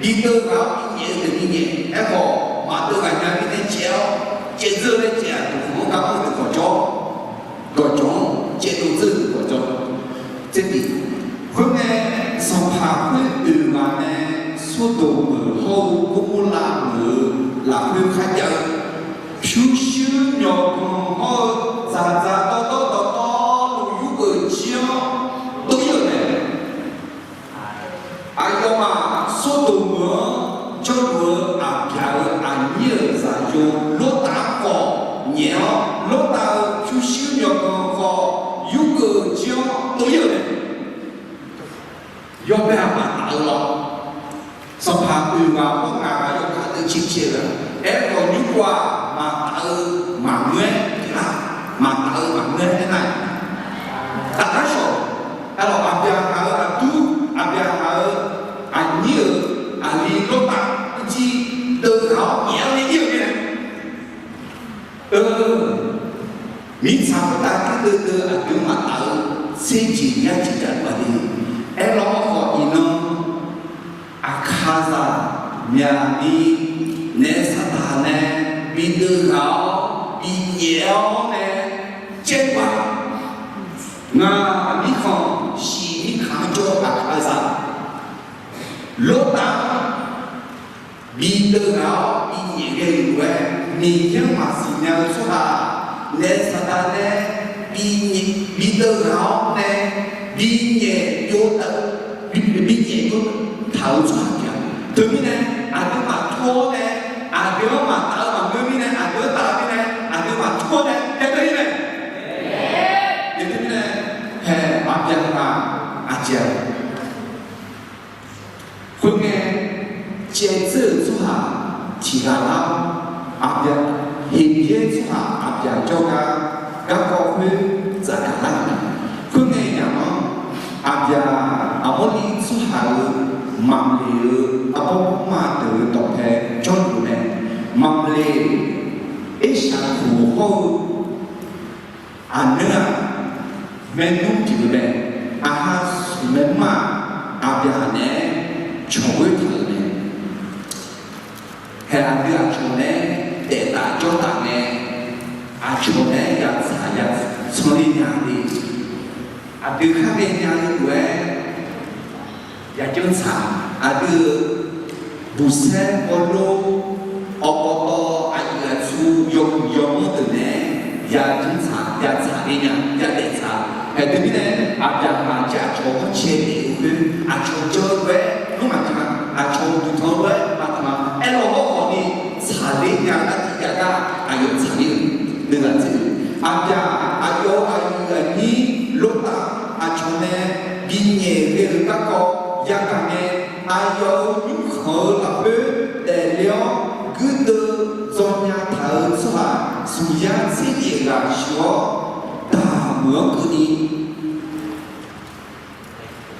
bi deuv ghaq-awr bi nyaef-eu deuq ni nyaef, aerkhawf maqdeuv ghaq nya mirnae caev-awr caev dzeur laer caev-aq, duqkhanq-anr gar mr-eu deuq gawqjawq-awr Sawrdoq meuq hawr-eu Gawrmawrlav meuq-euq lafkhoer kharjav-eu, pyurshuir myawqganq hawr-eu dzaqdzaq dawrdawr dawqtawvluf yurgeuf jir-anr dov-ir-euq mae. Aqyawfmaf Sawrdoq meuq-anr jawrluf-eu aqbyaq-euq aqnyir-euq zaqyo Lortav khawf nyaef-awr, Lortav-euq pyurshuir myawqganq khawf yurgeuf jir-anr dov-ir-euq mae. Yawbae-aq maqtaf-eu lawr. Sanqpaq oeq ghaq mawr ngaq ghaq yawkaq deuv caer caer-eu-aq, aerkhawf nymr-aq maqtaf-eu maqngeur-aer lar, maqtaf-eu maqngeur-aer aernar-aq, tafkar shawq. Aerlawq, aqbyaqhaq-euq aqdur, aqbyaqhaq-euq aqnyir-euq aqli Lortav uicuiv deuv ghaq-awr nyaef-awr nae ir-euq mae. Mirtsaq khoertav kardeuv deuv aqdui-anr maqtaf-eu tserjeq nyarjeq jav-eu baqdanae, aerlawr-awr khawf iqnan Aqkaqzaq myaqni naef saqdaq nae bideuv ghaq-awr binyaef-awr nae caev-eu-aq, ngaq mirkhanq shiq mirkhanq-anr jawr-eu Aqkaqzaq Lortav bideuv ghaq-awr binyaef ghae-euq lof-aer, Miqyaer-anr maqsiq nya-eu tsawrhaq, naef saqdaq nae bideuv ghaq-awr nae binyaef yov, binyaef yov taq-euq tsawrhaq pyeuf-a. Teumirnae aqduimaf tur-awr nae, aqdui-anr maqtaf-eu maqngeur mirnae, aqdui-anr taf-eu mirnae, aqduimaf tur-awr nae yageuf-ir mae. Teumirnae hae, aqbyaqhaq aqjeq-aq, khoerngae caevdzeur-euq tsawrhaq tiq ghaq lar-awr, aqbyaq, Heqbyaer tsawrhaq aqbyaq jawrgar garkawv khoer dzaqgaq lar-euq mae. Khoerngae yamq-anr aqbyaq Aqmawrliv tsawrhaq-euq Maqmleq-euq arbawr ma deuq-euq dawqpae jawrluf mae. Maqmleq Ershaq khof hawr-eu aqneur-aq, maernmr pyeuf-eu mae. Aqha smq maernmr-aq, aqbyaqhaq naeq-aer cawq ghoer taq-euq mae. Hae, aqdui aqcawq nae daef taf jawr taf ngae, aqcawq nae-aer yatsaq ya tsanr ler nya le. Aqdui khar ghaenya-eu lof-aer yajanr tsaq, aqdui-euq buqsaer hawlor, awqpawtawv aqyuif aqtsu yawhuiq yawmanr deuq nae-aer yajanr tsaq, yatsaq ler nya, yadaef tsaq. Hae, teumirnae aqbyaqhaq jir aqcawq-anr cae daef-eu khoer, aqcawq jan-eu lof-aer nmr maqtanq, aqcawq-euq duqtanq lof-aer maqtanq, aerlawq hawrkhawf ni tsaqler nya-eu nar tiqjav gar aqyawf tsaqler-euq nuighaq dzeq. Aqbyaq aqyawf-euq aqyuif aqnyir Lortav aqcawq nae binyaef ghae-eu garkawv yagaq ngae, aqyawf-euq nymrkhanq-eu lafkhoer daefle-awr guirdeuv dzawnya taq-eu tsawrhaq smq yar tser pyaeq ghaq sheuq-awr, daqmuiq-anr keuvni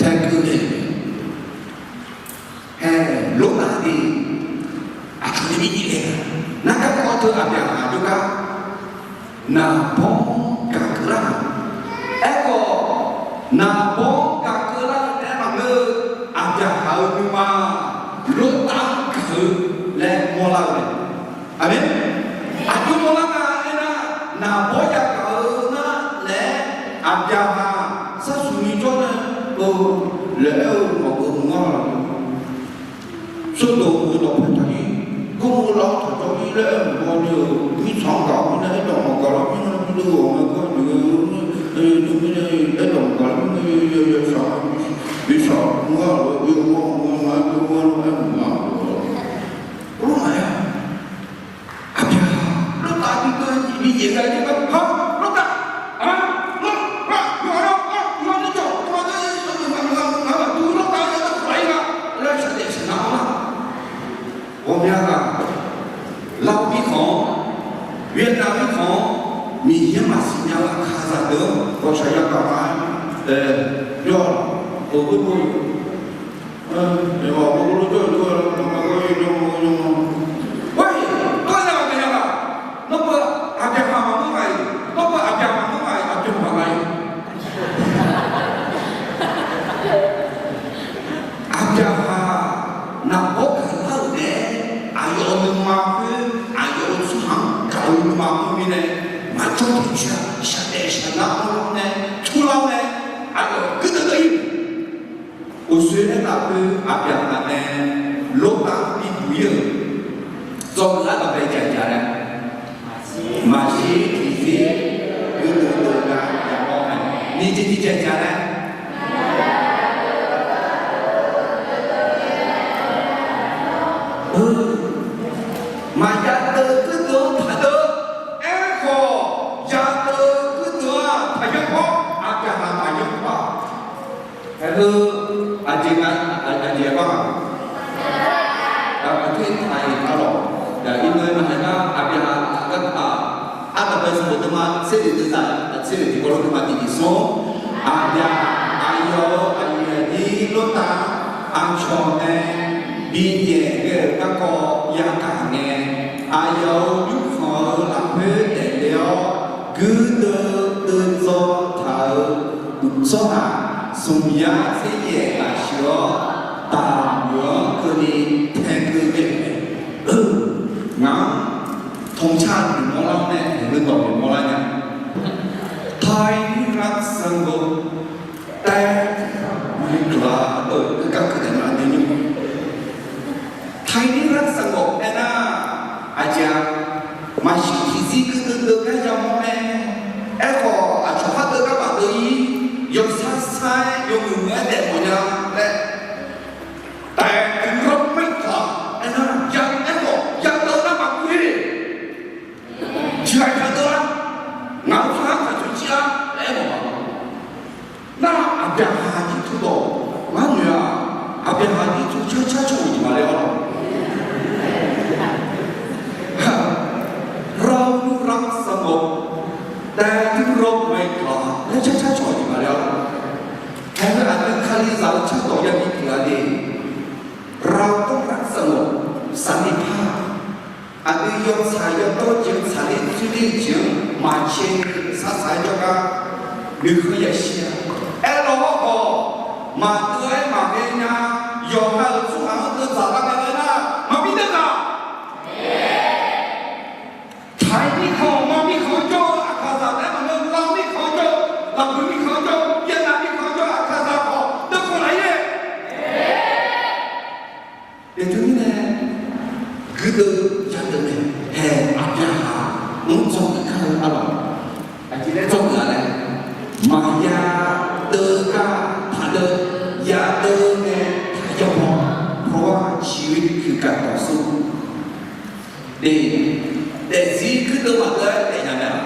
taekeuv naeq-eu mae. Hae, Lortav ni aqcawq nae bibif ghae-a. Nar garkawv teu aqbyaqhaq jawrgar naqbawr gaq keuvlar-aq. Aerkhawf, naqbawr gaq keuvlar-eu taef-aer maqngeur-eu, aqbyaqhaq-euq nuima Lortav-anr gaq-eu laer mawrlar-eu mae. Aqmeq. Aqjox mawrlar nga aernar, naqbawr yagaq-eu nar laer, aqbyaqhaq sarshuq ni jawr nae-eu laer aer-eu maqgeuv mq ngar-a. Sawrdoq-eu dawqpae taqni, Gawrmawrlav-anr taqjawr-ir laer aer mq ngar ni-eu, mirtsaq-anr gaq-awr mirnae aerdawq maqgaq lar mirnae, mirnae ghawq ngae gar noeq-eu, mirnae aerdawq maqgaq lar mirnae yawshaq, yawshaq mq ngar-a, yawmawr mq ngar nga, yawmawr laer aer mq ngar-a. Lawr maqaer-a. Aqbyaqhaq Lortav bi deuv bi nyaef ghae-eu gar, ha, Lortav, a, Lortav, Lortav, Lortav, Lortav, laer shaqdaef shaqnar-awr lar. Ghawqmya ghaq, Lar-eu mirkhanq-anr, Vietnam mirkhanq-anr, Miqyaer maqsiq nya-eu aqkaqzaq deuq-anr ghawqshaq yagaq ma-aer, yawr, ghawqghoe bo Nawr peuq aqbyaqhaq maqngeur ma-iq, nawr peuq aqbyaqhaq maqngeur ma-iq, aqbyaqhaq maqngeur ma-iq. Aqbyaqhaq naqbawr gaqlar-euq nae, aqyawf-euq nuima khoer, aqyawf-euq tsawrhaq-anr gaq-eu nuima mr mirnae, maqjawr tiqcoer-aq, shaqdaef shaqnar-awr nae, turlar-awr nae, aqyawf guirdeuv deuv-ir. Uqshoe aertaq khoer, aqbyaqhaq nae Lortav bibuq-ir-euq, dzawgeuf-ar dawqpae jaqjaq laer, maqshir tiqzir guirdeuv deuv gar yamawr mae. Nyiq jeq tiqjeq jaqjaq laer, maqya deuv guirdeuv-anr taqdeuv. Aerkhawf, ya deuv guirdeuv-aq taqyanr khawr, Aqbyaqhaq maqyanr khawr-aq. Haeq heu, aqjeq nga, aqjeq aqbar-aq, aqtui taq-iq arlawq, irnan-aer maqhaeq gar Aqbyaqhaq aqgar-aq, ardawq bae sanqbof deuvma tser lef deuvzaq, tser lef tiqkawv lor deuvma tiqjeq smr, Aqbyaqhaq aqyawf-euq aqyuif aqnyir Lortav aqcawq nae binyaef ghae-euq garkawv yagaq ngae, aqyawf-euq nymrkhanq-eu lafkhoer daefle-awr, guirdeuv deuv dzaw taq-euq tsawrhaq smq yar tser yaef lafshuif-awr, daqmuiq-anr keuvni taekeuv ghae-euq mae. Ngaq-anr ธงชาติ noeqmawr lar-awr nae noeqdawq noeqmawr lar nya. ไทยนี่รักสงบ แต่ ไทยนี่รักสงบ aernar, aqjeq-aq, maqshir tiqzir guirdeuv deuv gar yamawr mae. Aerkhawf, aqcawq khar deuv gar maqdeuv-ir, yawsar sar-aer yawmuiq muiq-aer daefmawf nya laer, แต่ถึงรบไม่ถอย aernar, ya aerkhawf ya deuv nar maqguv-ir. Tiqghaq tiqghaq deuv-ar, ngaq-euq tsawrhaq-anr taqcoq jir-ar laer aermawf-a. Nar, Aqbyaqhaq jirtuv dawq ngar noeq-aq, Aqbyaqhaq jirtuv carcar cawq-euq jeq maqle-awr, เรารักสงบ แต่ถึงรบไม่ถอย laer carcar cawq-euq jeq maqle-awr. Haeq heu aqdui Kalizaq-eu cardawq yabi pyeuf-a de. เราต้องรักสงบ สันติภาพ Aqdui yawtsaq yawdawr jeq-anr tsaqler tsoerler jeq-anr maqcae-eu sarsaq-aer jawrgar noeqkeuv yashir-a. Aerlawr hawrkhawf, maqdeuv-aer maqghae nya. Yawqha-euq tsawrhaq-anr deuv dzaq lar ghae-eu nar, maqbi deuv dzaq. Taq-iq mirkhanq-awq, mar mirkhanq-anr jawr-eu aqkaqzaq laer maqngeur, lar mirkhanq-anr jawr-eu, lafbuiq mirkhanq-anr jawr-eu, yaernav mirkhanq-anr jawr-eu aqkaqzaq khawf deuv khawf laf-ir. Eqteu mirnae, guirdeuv yadeuv nae, haeq Aqbyaqhaq-anr dzawgeuf kar-eu arlawq, aqjeq laer dzawgeuf-a laer, maqya deuv gar taqdeuv, yadeuv nae taqyawq-awr, เพราะว่าชีวิตคือการต่อสู้ Daefzir guirdeuv maqdeuv-aer daefnya mae-a.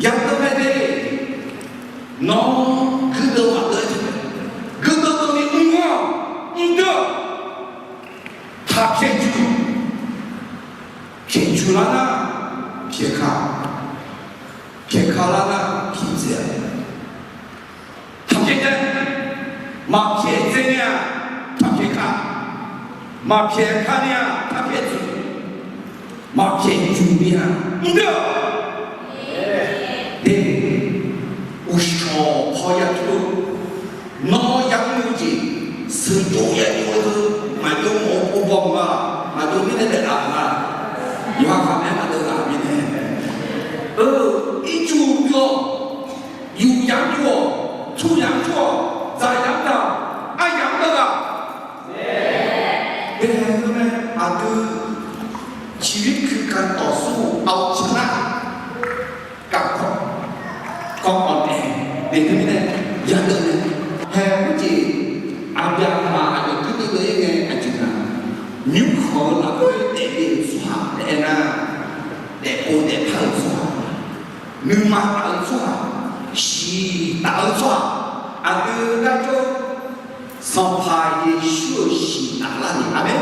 Yadeuv mae de. Nawr guirdeuv maqdeuv-aer, guirdeuv deuvni mr-awr, mr deuv-awq. Taq pyaeq juq, pyaeq juq lar nar pyaeq ka, pyaeq ka lar nar pyaeq dzae-a. Taq pyaeq dzae, maqpyaeq dzae nya, taq pyaeq ka, maqpyaeq ka nya, taq pyaeq juq, maqpyaeq juq nya, mr deuv-awq. De, uqshawq paw ya tmr-eu, nawr ya mr-eu jeq, sheuqjox ya jov-eu deuq, maqjov mawf-eu pov baw-eu ma, maqjov mirnae daef laf-euq ma, yawqha khaqmae maqdeuv ghaq mirnae, eu, ircuf yur-awq, yuf yamq yuf-awq, tmr yamq tmr-awq, dzaq yamq dzaq-awq, aryamq deuv ghaq. Bae-eu mae, aqdui ชีวิตคือการต่อสู้เอาชนะกับความอ่อนแอ Baeteu mirnae, yadeuv nae, haeq khoerjeq, Aqbyaqhaq aqyawf guirdeuv deuv-ir ngae aqjeq nga, nymrkhanq-eu lafkhoer daefle-euq tsawrhaq laer aernar, daefpov daefpar-euq tsawrhaq, nuima taf-eu tsawrhaq, shiq taf-eu tsawrhaq, aqdui garjawr Sanqpaq Yeqsur-euq shiq taflar ni, aqmeq.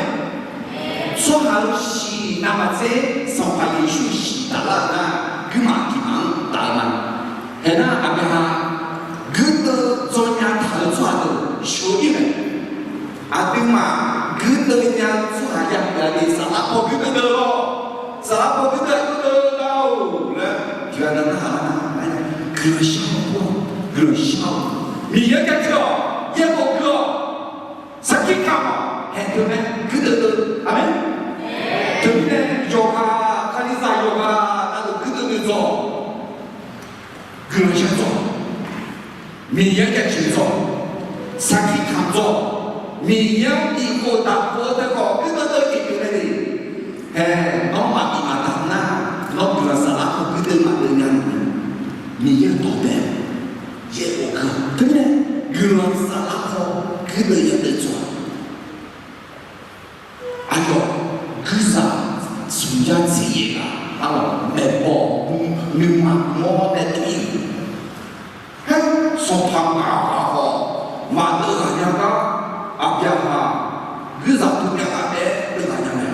Tsawrhaq-euq shiq navmaqtser Sanqpaq Yeqsur shiq taflar-eu nar, guirmaf tiqmaf-anr taf-eu ma. Haeq nar Aqbyaqhaq guirdeuv dzawnya taq-eu tsawrhaq deuq sheuq-ir mae. Aqduimaf guirdeuv nya-eu tsawrhaq yagaq ni saflar paw guirdeuv deuv lawr. Saflar paw guirdeuv aqdui deuv nar-or laer tiqghaq nav narhaq nar, guiqlanq shar-awq, guiqlanq shar-awq. Miqyaer jaceuq-awq, yaerbof gui-awq, sarkir kamq-awq, haeq teu mae guirdeuv deuv, aqmeq. Teumirnae yawqghaq Kalizaq yawqghaq navluf guirdeuv deuv dzawq, guiqlanq shar dzawq, Miqyaer jaceuq dzawq, sarkir kamq dzawq. Miqyaer-anr tiqkhof taqkhof-eu teukhawf guirdeuv deuv jeq pyeuf nae le. Hae, nawr maqbif maqdaq nar, nawr guiqlanq saflar-eu guirdeuv maqdeuv nya-eu. Miqyaer-euq dawq bae-a. Yaeqbawq gui-a. Teumirnae guiqlanq saflar-awr guirdeuv yadeuv tsawq-a. Aqyawf guirzaq smq yar tser yaef ghaq, arlawq maeqbawq nuima mawr nae dov-ir-euq. Haer, sanqpaq ngaq ghaq khawf maqdeuv ghaq nya gar, Aqbyaqhaq guirzaq dov nya ghaq taef-aer deuv ghaq nya mae.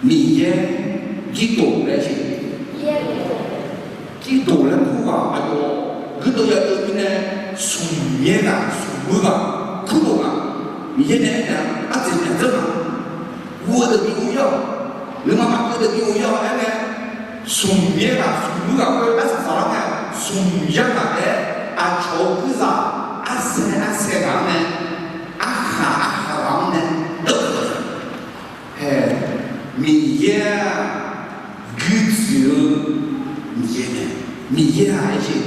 Miqyaer girdof laer jeq, girdof laer kur ghaq aqyawf guirdeuv yadeuv mirnae, smq yaer ghaq smq muir ghaq kurdof ghaq, Miqyaer nae aernaeq-a, arjeq myaqdzeur ghaq, guv-eu deuq bi ghof-ir-awq, nuima maqkeuv deuq bi ghof-ir-awq aer nae, smq yaer ghaq smq muir ghaq khoer arsaq saqlar ngae, smq yar ghaq taef-aer aqcawq-eu guirzaq arsae arsae ghaq-anr nae, arkhaq arkhaq ghaq-anr nae deuv-eu Hae, Miqyaer-aq, guirdzoeq-eu Miqyaer mae. Miqyaer-aq, aerjeq,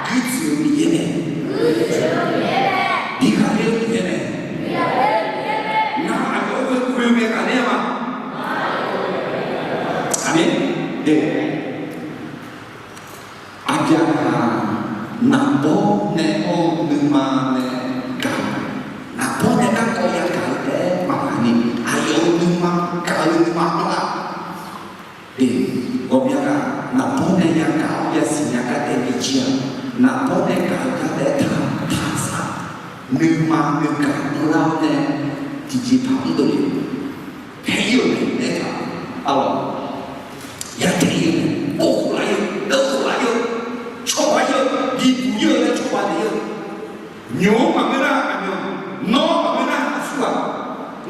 guirdzoeq-eu Miqyaer mae. Bi ghaqler-eu Miqyaer mae. Ngar aqyawf-anr ghoe ghoe-eu mae ghaqler-a ma. Aqmeq. Aqbyaqhaq naqbawr nae anr-eu nuima nae gaq, naqbawr nae garkawv yagaq-eu taef-aer maqgaq ni, aqyawf-euq nuima gaq-eu nuima anr-a. Ghawqmya ghaq naqbawr nae yagaq-awr yasiq nya gar taef bijir-aq, naqbawr nae gaq-eu gar taef-aer taq taq saq, nuima nuigaq anrlar-awr nae tiqjeqpaq mrdov le. Tae-ir-euq mae aertaq, arlawq, ya tae-ir-eu mae, or khof laf-ir-eu, deuv khof laf-ir-eu, cawba-ir-eu, bibuq-ir-eu laer cawba naeq-ir-eu, nymq-mr maqngeur nar aqmyan, nawr maqngeur nar aqsurghaq,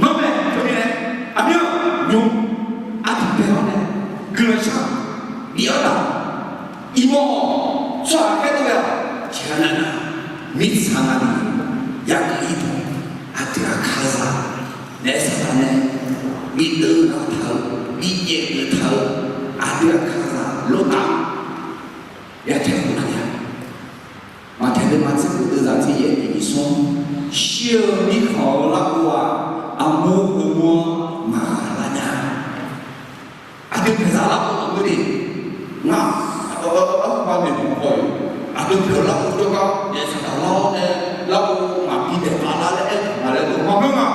nawr mae teumirnae, aqmyan, nymq, aqdaq bae-awr nae guiqlanq shar, bif-awr taq, iqbaw-awq, tsawrhaq khaerdov ghae-awq, tiqghaq nav nar, mirtsaq navluf, yageuf-ir dawq, aqdui aqkaqzaq, naef saqdaq nae bideuv ghaq taq-eu, bidzaeq geuf taq-eu, aqdui aqkaqzaq lortaf-anr ya tae khof nar ya. Maqtaeq deuvma tser khof deuvzaq tser yaef tiq nyiq smr, shir-eu mirkhanq-eu larghov-aq, armur heumur-anr maqghaq lar nya. Aqdui pyaeqzaq larghov maqngeur de. Ngar, arhuba noeqtmq haw-eu, aqdui pyaeq-eu larghov jawrgar naef saqdaq lar-awr nae larghov maqbi daeqpaf lar laer aertaq nga laer dov maqngeur nga.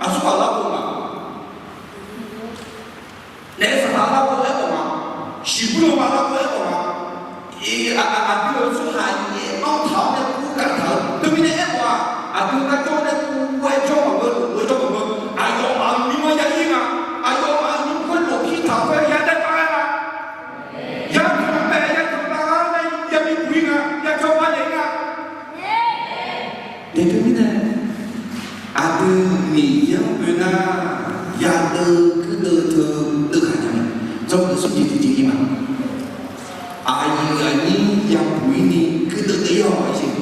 Aqsurghaq larghov nga. Naef saqdaq larghov aerkhawf nga, shiqbuir lanma larghov aerkhawf nga, aqdui-euq tsawrhaq yaef anr taq-awr nae kurgaq taq-eu teumirnae aerkhawf-aq, aqdui-euq garjawr nae kur-aer jawr maqngeur, lof-aer jawr maqngeur, aqyawfmaf-euq nymr-anr ya-ir nga, aqyawfmaf-euq nymr khoer lofpir taq khoer ya daef par-aer nga, ya tanqbae ya tanqbae-awr nae ya bibuq-ir nga, ya cawba naeq-ir nga. Daef teumirnae, aqdui Miqyaer-anr oe nar, yadeuv guirdeuv teu deuv ghaq nya mae. Jawrduq smr jeq tiqjeq-ir ma. Aqyuif aqnyir yabuq-ir ni guirdeuv deuv-ir-awq jeq.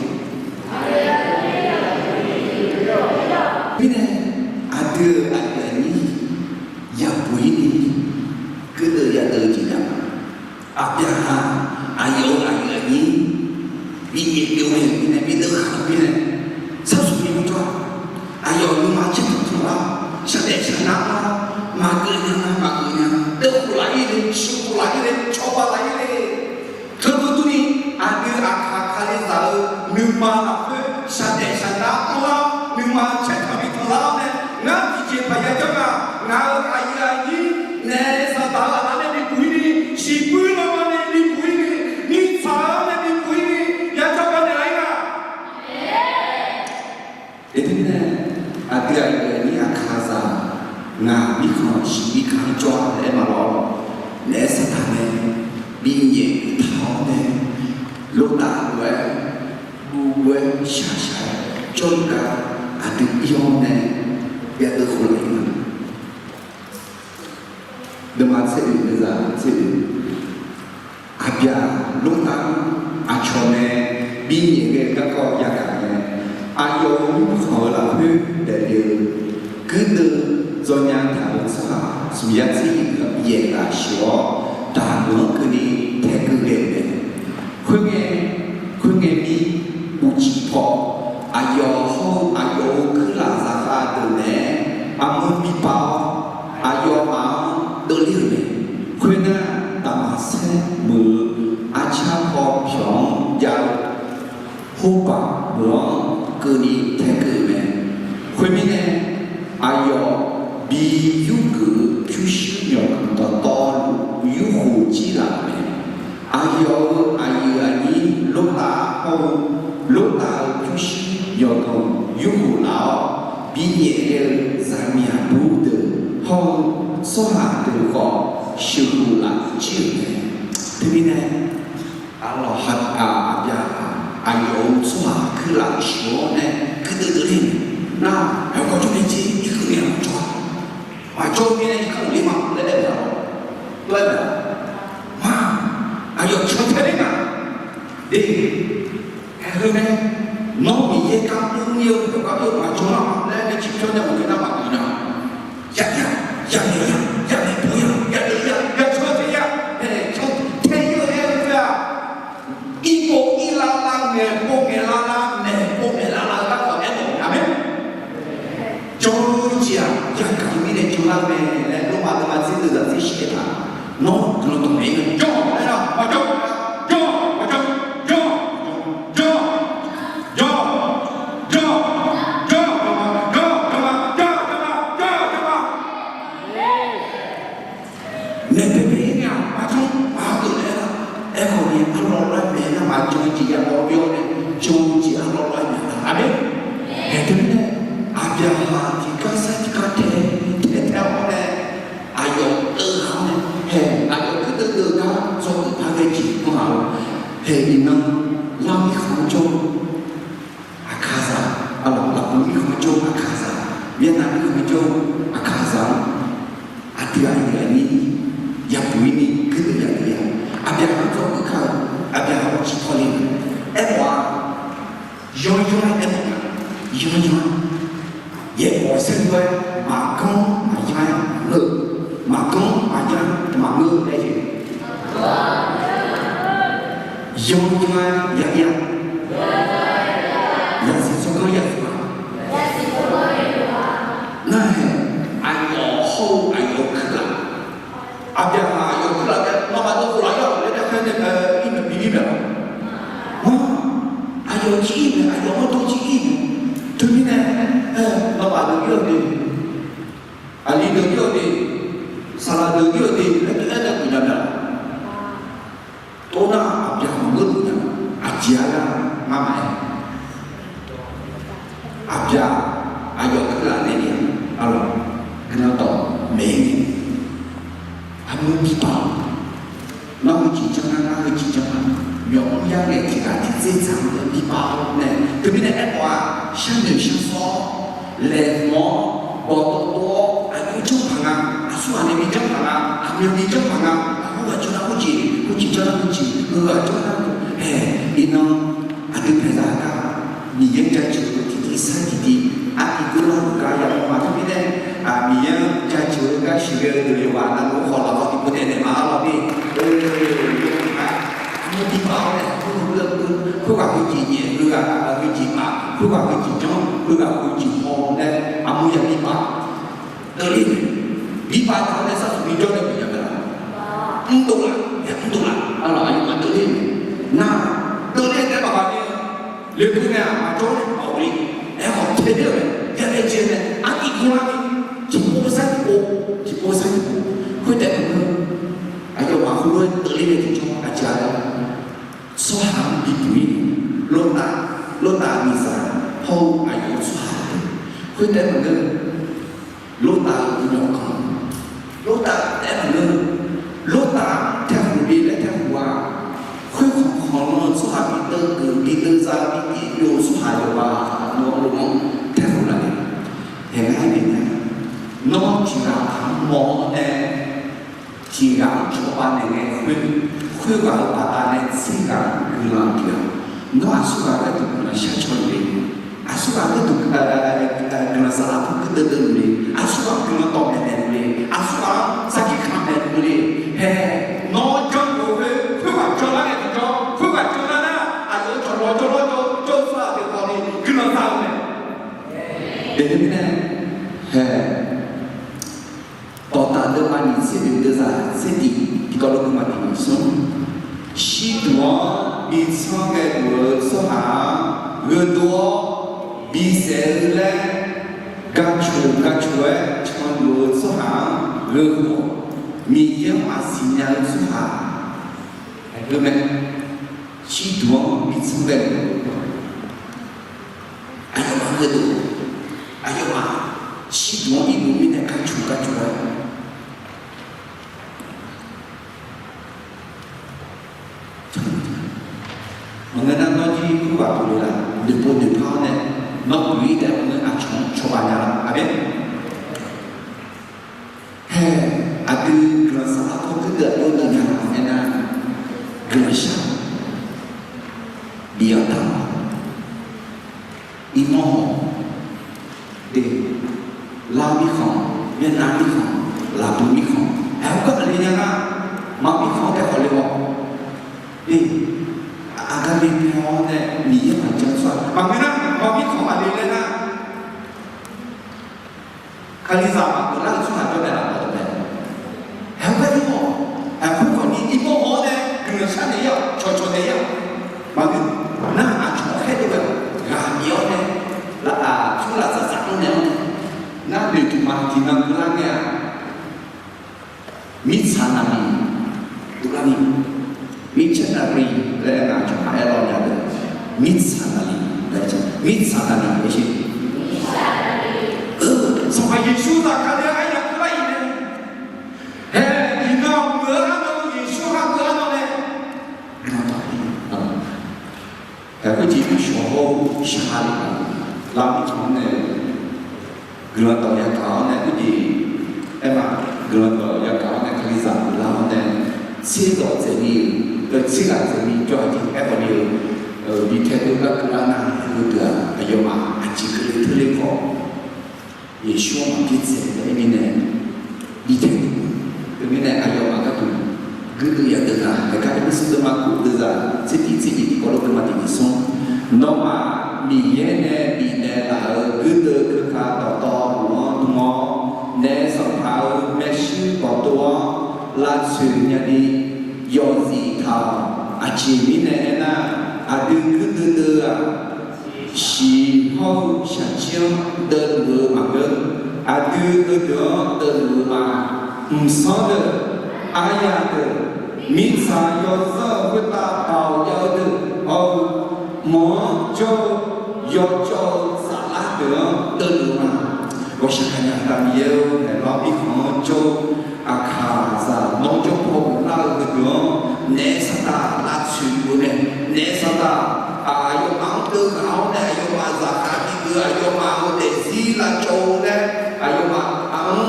Mirnae, aqdui-euq aqyuif aqnyir yabuq-ir ni guirdeuv yadeuv jeq nya ma. Aqbyaqhaq aqyawf-euq aqyuif aqnyir binaeq byov-aer mirnae, bideuv khaq-eu mirnae, sarsuq ni maqjawr-a. Aqyawf nuima caer tanqtanq lar, shaqdaef shaqnar lar, maqgeuf nya nar maqgeuf nya, deuv khof laf-ir le, shiq khof laf-ir le, cawba laf-ir le. Teulof durni, aqdui aqkaq Kalizaq-euq nuima lafkhoer shaqdaef shaqnar anrlar-awr, nuima caer tanq bi tanq lar-awr nae, ngar tiqjeqpaq ya janr nga. Ngaq-euq aqyuif aqnyir naef saqdaq-eu aqlaf nae bibuq-ir ni, shiqbuir lanma nae bibuq-ir ni, mirtsaq-anr nae bibuq-ir ni, ya cawba naeq-ir nga. Aqdui aqyuif aqnyir aqkaqzaq, ngaq mirkhanq shiq mirkhanq jawr-a laer aer ma lawr. Naef saqdaq nae binyaef uqtaf-awr nae, lortav lof-aer, buv-aer shaqshaq-aer jawrluf gar aqdui ir-awr nae, yadeuv khof laf-ir ma. Deuvma tser oeq deuvzaq tser oeq, aqbyaq lortav-anr aqcawq nae binyaef ghae garkawv yagaq nae, aqyawf-euq mirkhanq-eu lafkhoer daefle-eu guirdeuv dzawnya taq-euq tsawrhaq smq yar tser yaef ghaq sheuq-awr, daqmeuq-anr keuvni taekeuv ghae-euq mae. Khoerngae, khoerngae mir, uqcif paw, aqyawf saer meuq-eu arcar paw pyawq-anr jav-eu, hobaq meuq-anr keuvni taekeuv-eu mae. Khoermirnae, aqyawf bi yurgeuf-eu pyurshuir myawqganq dawqtawvluf yurkhof jir laf-euq mae. Aqyawf-euq aqyuif aqnyir Lortav hawr-eu Lortav-euq pyurshuir yawqganq yurkhof laf-awr, binyaef ghae-eu zaqmiq aqbur deuq hawr-eu tsawrhaq deuq khawf sheuqkhof laf jir-euq mae. Teumirnae, aqlawq ha, aqbyaqhaq aqyawf-euq tsawrhaq kuirlaf sheuq-awr nae kuirdeuv deuv ler-euq mae. Nar, yawqghaq jawrnae jir irkeuv nae maqjawr-a. Maqjawr-eu mirnae irkanr ghofler ma laer aer-eu-aq, tov-aer bae-a. Ma, aqyawf can tae ler nga. De, aerkhawf mae, nawr Miqyaer gar mr-ir-eu yawqghaq pyeuf maqjawr lar ma laer nae ciqpyawr nae ghofler nar maqgeuf nya. Yaq yaq, yaq naeq yaq, yaq naeq pov yaq, yaq naeq yaq, yaq can tae yaq, aer can tae-ir-eu aer-eu khoer-aq, irpov irlar lar, ngaeqpov ngaeqlar lar, naeqpov naeqlar lar-eu garkawv aermawf-eu mae. Jawr-eu jeq-aq, yagaq-eu mirnae jawrlar mae laer Lormav deuvma tser deuq zaq tser shif-aer taq, nawr guiqlanq dawqmaeq-ir-a. Jawr-awq laer nar maqjawr, jawr-awq maqjawr, jawr-awq maqjawr, jawr, jawr, jawr, jawr, jawr, jawr, jawr, jawr, jawr, jawr, jawr. Naeq baebae-ir nya-aq maqjawr, maqgeuf laer lar. Aerkhawf ni arlawr lar-aer maeq nar maqjan-eu jeq yamawr byawr nae jan-eu jeq arlawr lar-aer maeq-a. Aqmeq. Haeq teumirnae, aqbyaqhaq tiqgar sar tiqgar tae tae tae-awr nae, aqyawf deuv ghaq-awr nae, haeq aqyawf kuirdeuv deuv gar dzawgeuf par ghae jeq anr ghaq-awr, haeq iqnan lar mirkhanq-anr jawr Aqkaqzaq, arlawq lafkhoer mirkhanq-anr jawr-eu Aqkaqzaq, Vietnam mirkhanq-anr jawr-eu Aqkaqzaq-anr, aqdui aqyuif aqnyir yabuq-ir ni kuirdeuv yabuq-ir-a. Aqbyaqhaq-anr dzawgeuf kar-eu, aqbyaqhaq-anr ciqtawle-eu, aermawf-a, yanryanr-aer aermawf-a, yanryanr-aer. Yaerbof saerlu-aer maqganr maqyanr-aer maqngeur, maqganr maqyanr maqngeur laer jeq. Yanryanr-aer ya ya. Yasiq tsawrganr ya ya. Nar-aq, aqyawf hawr-eu aqyawf-eu kuirlaf, aqbyaqhaq aqyawf-eu kuirlaf taef nawmaf dawqkhof laf-ir-awq laer aer khaer nae, ir maeq bi ir maeq-a. Aqyawf jir ir maeq, aqyawf-anr dawr jir ir maeq. Teumirnae, nawmaf deuq ir-awq de, aqli deuq ir-awq de, saqlaq deuq ir-awq de laer tov-aer nae geuf nya mae-a. Tov nar aqbyaqhaq maqngeur luf nya, aqjeq-a lar ngar maqaer. Aqbyaq aqyawf kuirlaf nae ni, arlawq, guiqlanq dawq maeq-ir ni, aqmur bi paf-awq. Nawr heujeq janr nar, ngar heujeq janr nar, myawqmr yar ngaeq tiq ghaq tiq tser tsaq-anr bi paf-awr nae, teumirnae aermawf-a, sharnoeq sharsawr-awr, laeqhmq-awr, bawqtawv tov-awr, aqjox janr paq nga, aqsurghaq nae bi janr paq nga, aqmyan bi janr paq nga, aqgeu ghaq janr nar khoerjeq, khoerjeq janr nar khoerjeq, heu ghaq janr nar, haeq, iqnan aqdui paeqzaq gar Miqyaer-anr jaceuq-eu tiqtiv sar tiqtiv, artiv geur lar-euq gar yamawr ma. Teumirnae, Miqyaer-anr jaceuq-eu gar sheuqghae-eu deuq yawqghaq navluf khawf lafkhawf tiqpov taef naeq ma arlawq ni. Aqmur bi paf-awr nae, khoerghaq heujeq nyaef, heughaq heujeq paf, khoerghaq heujeq janr, heughaq heujeq haw nae, aqmur ya bi paf. Deuvle, bi paf taq-awr nae sarsuq bi jawr nae bif nya mae-a. Mrdov laf, ya mrdov laf, arlawq aqyawfmaf deuvle mae. Nar, deuvle taef maqbaq ni, lekeuv nae-aq maqjawr-a, aqghawf le, aerkhawf tae ler-euq mae, ya laejae nae artiv gurlar ni, tiqpov sar tiqpov, tiqpov sar tiqpov, khoertaef maqngeur, aqyawfmaf heulof-aer deuvle nae tiqjawr aqjeq-a laer, tsawrhaq-anr bibuq-ir, Lortav, Lortav miqzaq hawr-eu aqyawf-eu tsawrhaq deuq, khoertaef maqngeur, Lortav-euq uqmawq kanq, Lortav taef maqngeur, Lortav taekhmq bi laer taekhmq-a, khoerkhanq khanqlan-eu tsawrhaq bi deuv geuf bi deuv za bi tif byov-eu tsawrhaq yawqghaq navluf-anr taekhmq laf-euq, haeq ngar aer naeq nya, nawr tiq ghaq-anr mawr-awr nae, tiq ghaq-anr cawba naeq ngae khoer, khoerghaq-euq baqdanae tser ghaq guiqlanq pyeuf-a. Nawr aqsurghaq gharduq guiqlanq shar caw luf le, aqsurghaq gharduq guiqlanq saflar pu kuir deuv deuv luf le, aqsurghaq guiqlanq dawqmaeq naeq luf le, aqsurghaq-anr sarkir kamq naeq luf le. Haeq, nawr janrluf khoer, khoerghaq janlar nae tiqjawr, khoerghaq janlar nar, aqyawf-euq cawqlawq jawrlawr jawr-eu tsawrhaq deuq khawf ni guiqlanq za-eu mae. Teumirnae, haeq, dawqdaq deuvma nyiq tser oeq deuvzaq tser tiq tiqkawv lof-aer maqtiq Shirduq-anr bi tsanr ghae luf-eu tsawrhaq-anr gheudov-awr bisaef-eu laer gaqcoq gaqcoq-aer canluf-eu tsawrhaq-anr gheu khawf, Miqyaer-anr maqsiq nya-eu tsawrhaq, aer, shirduq-anr bi tsanr ghae luf-eu aqyawfmaf gheudov, aqyawfmaf shirduq-anr irluf mirnae gaqcoq gaqcoq-aer Maqngeur nar, nawr jir kurghaq pyeuf le laf, noeqpov noeqpar-awr nae, nawr pyeuf-ir taef-aer maqngeur, aqcawq-anr cawba nya laf, aqmeq. Hae, aqdui guiqlanq saflar kawr guirdeuv aqjox deuv nya-a aernar, guiqlanq shar bif-awr taq-awq. Iqmawr hawq, de, lar mirkhanq, myavnav mirkhanq, lafbu mirkhanq, aerkhawf gar maqle nya nar, maq mirkhanq-anr taef khawf le-awr, de, aqgaf le pyaeq-awr nae Miqyaer maqjan tsawrhaq maqngeur nar, maq mirkhanq maqle laer nar, Kalizaq maqgeuf lar-eu tsawrhaq jawr naeqlaf-awq taef. Aerkhawf gar, aerkhawf khawf ni iqmawr haw-awr nae guiqlanq shar naeq-ir-awq, cawqcawq naeq-ir-awq. Maqngeur nar, aqcawq khaerdov-aer ghaq bif-awr nae, laf-aq, tsawrhaq saqsaq-anr naeq-awr nae, ngar noeqtmq ma tiqnan keuvlar ngae-aq, mirtsaq naqliq dovlar ni, mirtsaq naqliq laer aqcawq maqaer law nya deuq, mirtsaq naqliq laer, mirtsaq naqliq laer sher. Sanqpaq Yeqsur zaqkhav nae aryamq keuvlar iq nae, hae, iqnan meuq-eu arnan Yeqsur-anr meuq-eu arnan nae, Hae, khoerjeq shawq hawr-eu shaq-a le ma. Lar mirkhanq-anr nae guiqlanq dawq yagaq-awr nae, khoerjeq aer ma, guiqlanq dawq yagaq-awr nae Kalizaq guiqlar-awr nae, tserdawq dzaeqni-eu, tserghaq dzaeqni jawr-aq jeq aerkhawf ni-eu, bi taedov gar keuvlar nar, heudeuq-aq aqyawfmaf aqjeq keuvle teu le khawf, Yeqsur-anr maqbi dzaeq-aer mirnae bi taedov-eu mirnae aqyawfmaf gharduq guirdeuv yadeuv nar, haeq gar teu mr smr deuvma khof deuvzaq tser tiq tser nyiq tiq kawv lof deuvma tiq nyiq smr, nawmaf Miqyaer nae bifnaeq laf-euq guirdeuv keuka dawqtawvluf-anr dm-awr, naef sanqpaq-euq maershuir bawqtov-anr lavtsoeq nyani yawzif taq-awq. Aqjeq mirnae aernar, aqdui guirdeuv deuv-aq, shiq hawr-eu shaqjir-anr deuvluf-eu maqngeur. Aqdui heudeuq-anr deuvluf-eu ma. Mqsanr deuq, aryaq deuq, mirtsaq yawzanr-eu khoertav baoq jav-eu deuq hawr-eu, mawq-anr jawr-eu yawcawv-eu saflar deuq-anr deuvluf-eu ma. Ghawqshaq gaqnya Aqda Miqyaer-or, naeqlawr mirkhanq-anr jawr-eu aqkaqzaq nawr jawr paw ghoflar-eu heudeuq-anr, naef saqdaq lavtsoeq luf-eu mae. Naef saqdaq aqyawfmaf-anr deuv ghaq-awr nae, aqyawfmaf zaqkhav bi geuf, aqyawfmaf-euq daefzir lavcawv-eu laer, aqyawfmaf-anr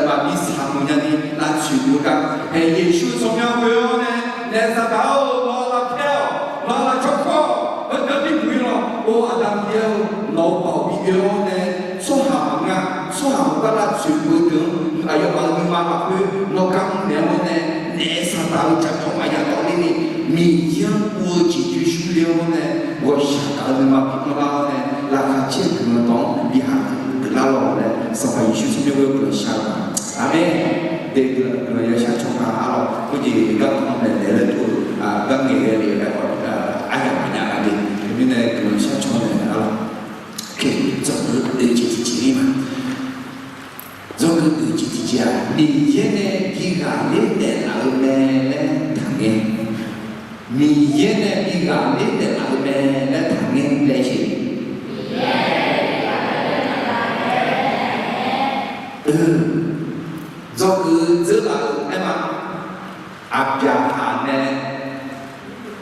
maqbi saqmuiq nyani lavtsoeq luf-eu gar, hae, Yeqsur tsawrmyanr ghoe-awr nae, naef saqdaq-or, nawr lavpyaer-awq, nawr lavcawv kur-awq, heudeuq-anr bi buq-ir lawq. Or, Aqda Miqyaer-or, nawq-euq baoq bi oe-awr nae, tsawrhaq maqngeur-a. Tsawrhaq maqgar lavtsoeq luf-eu deuq-anr, aqyawfmaf-euq nuima lafkhoer nawr gar mrnaeq-awr nae, naef saqdaq-euq jaqmyawf maqya dawv ler ni, Miqyaer-anr guv-eu jeqcoer shurler-awr nae, ghawqshaq gaq-eu nuima bi mawrlar-awr nae, laqkhaq caer-eu guiqlanq dawq-anr bi haq geuflar lawq laer, Sanqpaq Yeqsur tsawrmyanr ghoe-awr guiqlanq shar-eu ma. Aqmeq. Daef guiqlanq yashar caw ma arlawq. Khoerjeq garkawv naeq naeq laer tov-eu, gar ngaeq ghae le-eu aerkhawf, aryamq maqnya gaq le. Teumirnae guiqlanq shar caw naeq arlawq. Dzawgeuf oeq jeq tiqjeq-ir ma. Dzawgeuf oeq jeq tiqjeq-aq, Miqyaer nae bi ghaqler naeqlaf-eu mae laer taqngae. Miqyaer nae bi ghaqler naeqlaf-eu mae laer taqngae laer jeq. Dzawgeuf dzeurlaf-euq aer ma. Aqbyaqhaq nae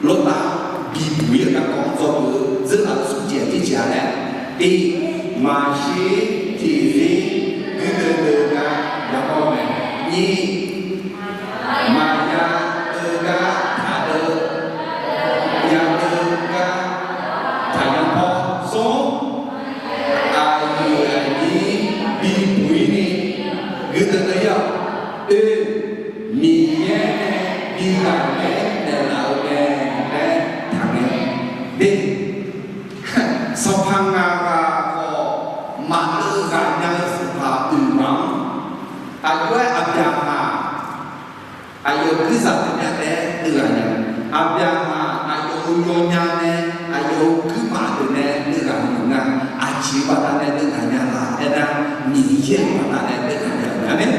Lawrtav bibuq-ir-eu garkawv-anr dzawgeuf dzeurlaf-eu smr jeq aqdir jeq-a laer, tiq, maqshir tiqzir guirdeuv deuv gar yamawr-eu mae. Nyiq, maqya deuv gar taqdeuv, ya deuv gar taqya pawr. Smr, aqyuif aqnyir bibuq-ir ni guirdeuv deuv-ir-awq. Oe, Miqyaer nae bi ghaqler naeqlaf-eu mae laer taqngae. De, sanqpaq ngaq ghaq khawf maqdeuv ghaq nya-eu sanqpaq oeq ghaq-anr, aqjox-aer aqbyaqhaq aqyawf guirzaq taqnya taef-aer deuv ghaq nya. Aqbyaqhaq aqyawf-euq yawnya nae, aqyawf-euq guirmaf deuq nae deuv ghaq meuq nga. Aqjeq baqdanae deuv ghaq nya la aernar, Miqyaer-euq baqdanae deuv ghaq nya-eu mae. Amen.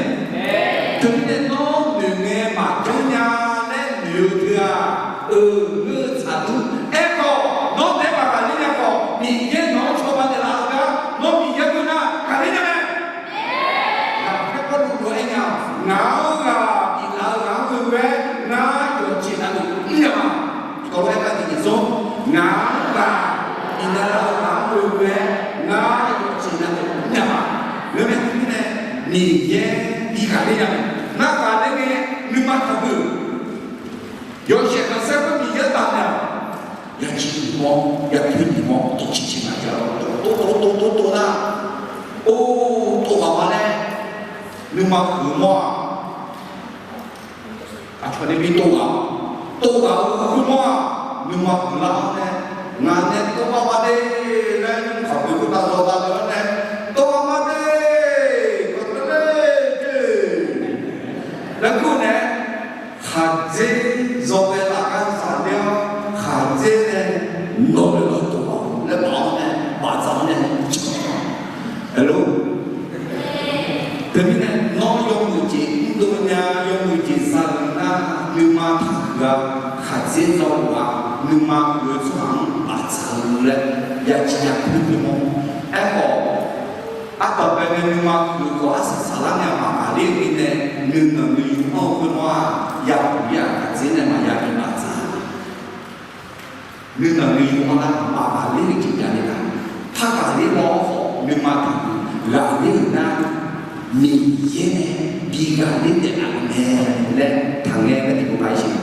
Teumirnae nawr noeqngae maqjanr nya laer noeq-eu teu-aq, euq ngeur-eu tsaqdur. Aerkhawf nawr nae maqghaqler nya khawf, Miqyaer nawq-anr cawba naeqlaf-eu gar nawr Miqyaer ngeur nar ghaqler nya mae. Ngaq-anr ghaq biflaf-eu ghaq-anr ghoe-aer ngar yawqjeq navluf mrnya ma. Dawq-aer gar tiqjeq zanr, ngaq-anr ghaq biflaf-eu ghaq-anr ghoe-aer ngar yawqjeq navluf mrnya ma. Ngeurmae tiqmirnae Miqyaer bi ghaqler nya mae. Nar ghaqler ngae nuima taqdeuq. Yawshaef khanqsaer khoer Miqyaer tafnaeq-awq. Yaciq nyiq mawr, yatoer nyiq mawr, tawqciq ciq ngaq jav-awr, tov tov tov tov nar, or, tov ghaq ma laer nuima huiq mawr-aq, aqcawq nae bi tov ghaq, tov ghaq-eu khoermawr-aq, nuima huiqlar-awr nae, ngaq nae tov ghaq ma de laer nymr khaqboeq khoertav zawdav-awr nae, tov ghaq ma de, kaqdar laer de laer kur nae, khaqdzer zawghae lafkar zaqler-awr, khaqdzer nae nawq-eu lawr tov ghaq laer baf-awr nae, bafdzaq-awr nae, Hello. Teumirnae nawr yawmuiq jeq mrdov nya, yawmuiq jeq zaluf nar, nuima taqhuiq-a. Khaqdzer zawluf-aq, nuima huiq-eu tsawrhaq-anr bafdzaq-eu laer yaciv ya puir puir mawr. Aerkhawf, ardanqbae nae nuima huiq-eu khawf arsaq saqlar nae maqghaqler-eu mirnae, nuinanq nuiyu anr-eu khoermawr-aq, yahuq-ir-aq khaqdzer nae maqya bi bafdzaq. Nuinanq nuiyu anr nar maqghaqler-eu jeq jav le-a. Par ghaqler mawr-awr khawf nuima taqhuiq, ghaqler-euq nar Miqyaer nae bi ghaqler taef-a mae laer taqngae gar tiqpov paq-aer siq.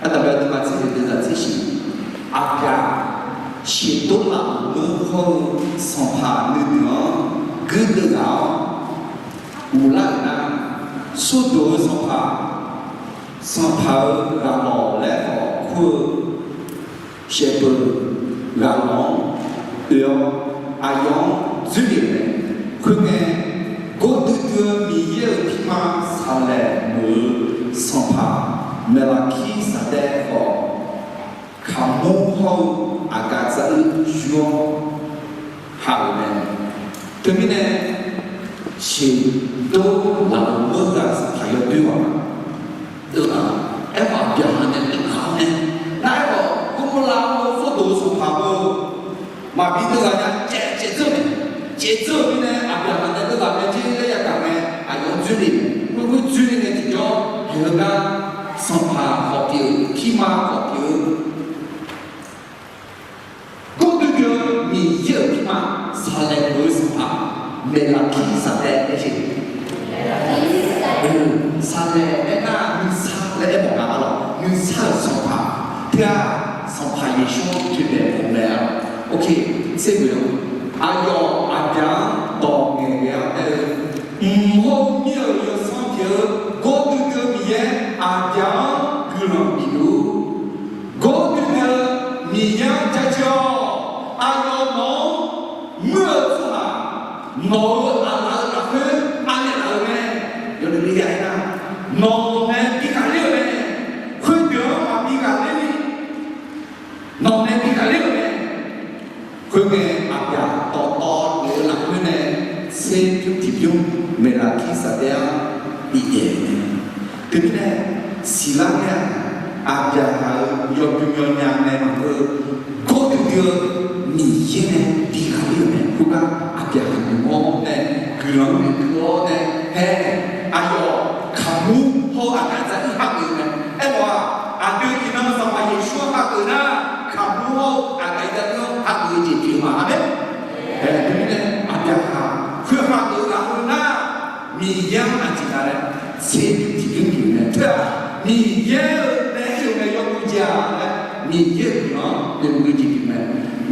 Ardanqbae nuima tser-eu deuv zaq tser shiq. Aqbyaq shiqdov lafmur hawr-eu sanqpaq nuinoeq-anr guirdeuv ghaq-awr, uqlar-euq nar, smrdoq-eu sanqpaq, sanqpaq-euq ghaqlawq laer khawf kur-eu shaevdeuq-euq ghaqlawq-anr oe-awr, aqyawf-anr dzoerlef-euq mae. Khoerngae, gordui dui-eu Miqyaer-euq pirma saqlaeq meuq-eu sanqpaq Maeqlaqkirsaqdaev khawf, kaqmur hawr-eu aqgaf dzaruir yur-awr haq-euq mae. Teumirnae, shiqdov lafmur ghaq sanqpaq yawdoer ghaq-a. Deuv-aq, aerkhawf Aqbyaqhaq nae deuv ghaq-awr nae, nar aerkhawf Gurmurlav-anr-eu khawrdoq-eu sanqpaq-eu maqbi deuv ghaq nya, caev caev dzeur-eu mae. Caev dzeur-euq mirnae Aqbyaqhaq nae deuv ghaq mae jir laer yagaq ngae, aqyawf-anr dzoerlef-euq mae. Khoerkhoer dzoerlef nae tiqjawr, heugar sanqpaq khawf pyeuf-eu, pirma khawf pyeuf-eu, gordui dui-eu Miqyaer-euq pirma saqlaeq meuq-eu sanqpaq Maeqlaqkirsaqdaev laer jeq. Saqlaeq aernar nuisar laer aermawf nga-a lawq. Nuisar-euq sanqpaq teu-aq, Sanqpaq Yeqsur-anr toeqdaef mawf mae-a. Ok, tser ghoe-awq. Aqyawf Aqbyaq-anr dawq ngaeqghae-awr aer-eu, mq hawr-eu mir-euq yawsanr pyeuf-eu gordui dui-eu Miqyaer Aqbyaq-anr guiqlanq bif luf-ur. Gordui dui-eu Miqyaer-anr jaceuq-awq. Aqyawf nawq-anr muir-eu tsawrhaq, nawq-euq aqlaf-eu lafkhoer anaeq laf-eu mae. Yawleq le ya aernar, nawq nae bi ghaqler-euq mae. Khoerdeuq-anr maqbi ghaqler ni, nawq nae bi ghaqler-euq mae. Khoerngae, Aqbyaq dawqtawvluf-eu lafkhoer nae tserbymr tiqbymr Maeqlaqkirsaqdaev-anr bif daef-eu mae. Teumirnae, siqlar ngae-aq, Aqbyaqhaq-euq yawbymr yawnya nae maqngeur-eu, gordui dui-eu Miqyaer nae bi ghaqler-euq mae. Khoergar Aqbyaqhaq noeqmawr-awr nae, guiqlanq-anr noeqkeuv-awr nae, hae, aqyawf kaqmur hawr-eu aqgaf dzaruir hageuf-eu mae. Aerkhawf-aq, aqdui iqnan Sanqpaq Yeqsur-anr hageuf nar, kaqmur hawr-eu aqgaf dzaruir-anr hageuf-eu jeq pyeuf ma. Aqmeq. Teumirnae Aqbyaqhaq khoerhaq deuq-eu ghaq-eu nar, Miqyaer-anr aqjeq nga laer tserbymr tiqbymr pyeuf-eu mae. Teu-aq, Miqyaer-euq nae ir-euq mae yawmuiq jeq-aq laer, Miqyaer-euq guiqlanq-anr noeqmuiq-eu jeq pyeuf mae.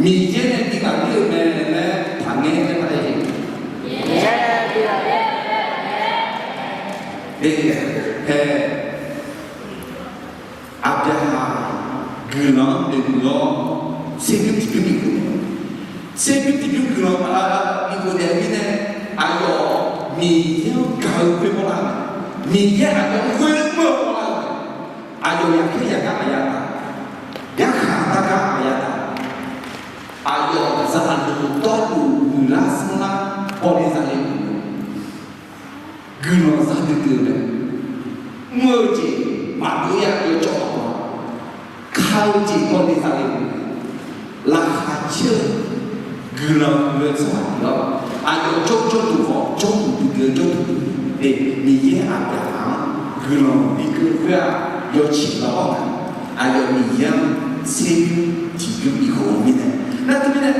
Miqyaer nae bi ghaqler-euq mae laer taqngaer aer paq-aer jeq. Aqbyaqhaq guiqlanq-anr noeqmuiq-awr, tserbymr tiqbymr bikhof, tserbymr tiqbymr guiqlanq bikhof taef-eu mirnae, aqyawf Miqyaer-anr gaq-eu Miqyaer aqyawf-anr ghoer mr-eu khawf-aq, aqyawf yaqkhaer yaqgar maqya taq, yarkhaq dargar maqya taq, aqyawf zaqluf dawrluf muiqlar sanrlar bawle zale-eu guiqlanq za duidui-eu mae. Mr-eu jeq maqgeuf-a yawcawv-a, ka-eu jeq bawle zale-eu, laqkhaq caer-eu guiqlanq muiq-eu tsawrhaq tiq ghaq, aqyawf jawrjawr duq khawf jawrduq duidui-eu jawrduq duidui-eu Miqyaer aqbyaqhaq-anr guiqlanq bikeuv khoer-aq, yawciq lar-awr nga. Aqyawf Miqyaer-anr tserbymr tiqbymr bifkhof-eu mirnae, nar teumirnae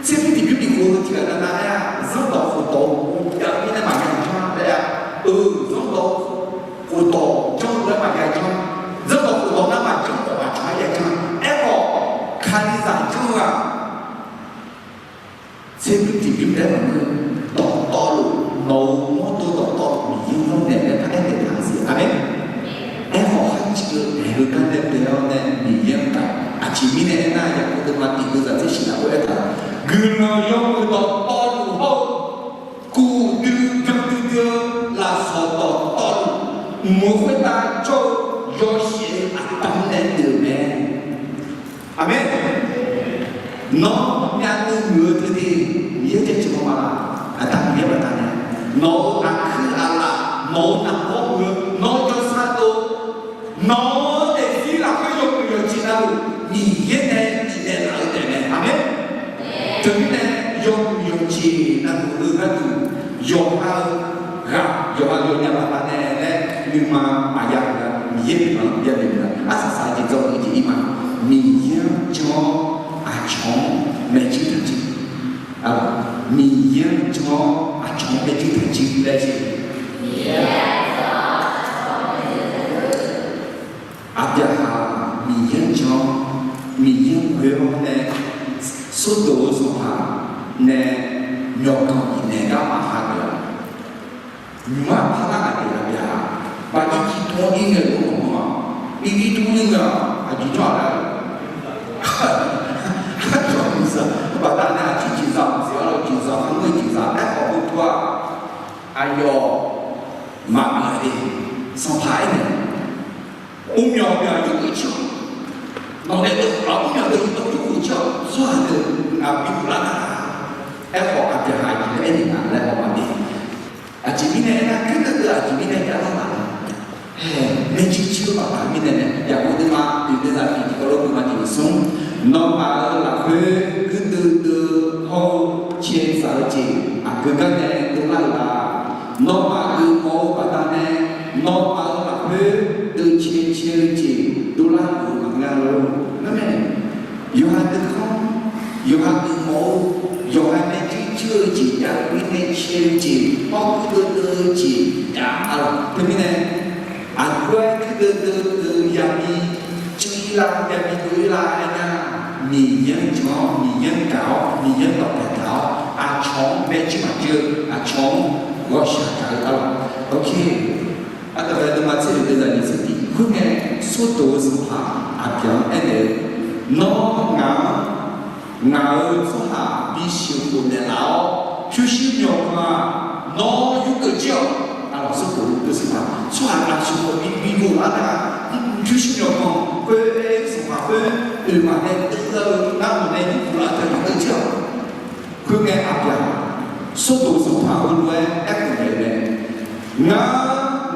tserbymr tiqbymr bifkhof-eu tiq ghaq navnav aer-aq, zanrdawq khofdawq-eu jav-eu mirnae maqya janr laer-a. Eu, zanrdawq khofdawq janr-eu laer maqya janr, zanrdawq khofdawq nar maqjanr khawf aqcawq-anr ya janr. Aerkhawf, Kalizaq janr-eu-aq, tserbymr tiqbymr taef maqngeur-eu, dawqtawvluf nawq-euq mawrdo dawqtawvluf Miqyaer-anr naeq laer par aernaeq taq-eu siq. Aqmeq. Aerkhawf, kharjir-eu daeq-eu gar nae bae-awr nae Miqyaer-anr gaq. Aqjeq mirnae aernar, Yaqkov deuvma tiq deuvzaq tser shif lafkhoer aertaq, guiqlanq yawmuiq dawqtawvluf hawr-eu, kuf dui byan duidui-eu lafsawq dawqtawvluf, mq-euq khoertav jawr-eu yawshaef-eu aqda nae deuq-euq mae. Aqmeq. Nawr myavnuiv muiq-eu teu de, Miqyaer jaceuq-eu ma laq? Aqda Miqyaer baqdanae, nawq-euq aqkuir aqlaf, nawq-euq nargawr muiq-eu, nawq-euq jawrsar dov, nawq-euq daefzir lafkhoer yawmuiq yawqjeq navluf Miqyaer nae bifnaeq laf-eu taef mae. Aqmeq. Teumirnae yawmuiq yawqjeq navluf-eu gharduq, yawqha-eu ghaq yawqha yawqnya baqdanae laer nuima maqya-eu-a, Miqyaer guiqlanq yabif-eu-a. Arsaq saq-eu jeq dzawgeuf jeq ir ma. Miqyaer-anr jan-awr aqcawq-anr maeqjir taqjir. Miqyaer-anr jan-awr aqcawq-anr maeqjir taqjir laer jeq. Aqbyaqhaq Miqyaer-anr jan-awr, Miqyaer-anr ghoe-awr nae, Sordoq-eu sanqpaq nae myawqganq bifnaeq gar maqha geuf-a. Nymq-mr aqpar nar aqdui aqbyaqhaq, baqir tiqtmr-anr ir ngae lof-aer maqngeur-a. Irdir tmr-anr ir ngae-aq aqjeq jawr-aq laer-eu, aqcawq-anr baqdanae aqcir jeqzaq maqsiq-awr, jeqzaq kharngeur jeqzaq aerkhawf heu tov-aq, aqyawf maqgeuf-a de. Sanqpaq aernaeq, Mrmyawq deuq-aq yurgeuf jir-awq. Nawqnae deuq-aq mrmyawq deuq yurdov yurgeuf jir-awq. Tsawrhaq deuq ngaq bighof lar nar, aerkhawf aqbyaqhaq aqjeq laer aernaeq nga laer haw ma de. Aqjeq mirnae aernar, kuir deuv deuv aqjeq mirnae jav lar ma. Hae, maeqjir jir-eu baqda mirnae nae, Yaqkov deuvma oeq deuvzaq tiq tiq kawv lof deuvma tiq smr, nawmaf-euq lafkhoer kuir deuv deuv hawr-eu cae tsaq-eu jeq aqgeu gar nae dovlar-euq la? Nawmaf geufmawf-eu baqdanae, nawmaf-euq lafkhoer deuv cae cae-eu jeq dovlar-euq maqngeur lor. Ngar mae, yawqha deuv khanr, yawqha geufmawf-eu, yawqha nae jirjir-eu jeq jav-eu mirnae cae-eu jeq, hawr kuir deuv deuv-eu jeq jav-a lawq. Teumirnae aqgeu-aer kuir deuv deuv deuv yabi cuiv-ir lar, yabi dov-ir lar aernar, Miqyaer-anr jan-awr, Miqyaer-anr gaq-awr, Miqyaer-anr dawqpaeq taq-awr, aqcawq-anr maeqjir maqjir-eu, aqcawq-anr ghawqshaq gaq-eu arlawq. Ok. Aqdaq ghae deuvma tser oeq deuvzaq nyiq tser tiq. Khoerngae, Sordoq-eu sanqpaq Aqbyaq-anr aernaeq-eu, Nawr ngaq-anr ngaq-euq tsawrhaq bisheuq khof naeqlaf-awr, pyurshuir myawqganq-aq nawr yurgeuf jir-awq. Arlawq, Sordoq-eu sanqpaq tsawrhaq ghaq sheuq khof bi bi ghoflar nar, pyurshuir myawqganq khoer, sanqpaq khoer oeq maqnae deuv-eu ngar nawq nae yurgeuf lar teu yurgeuf jir-awq. Khoerngae Aqbyaq, Sordoq sanqpaq heulof-aer aerkhof naeq-eu mae. Ngar,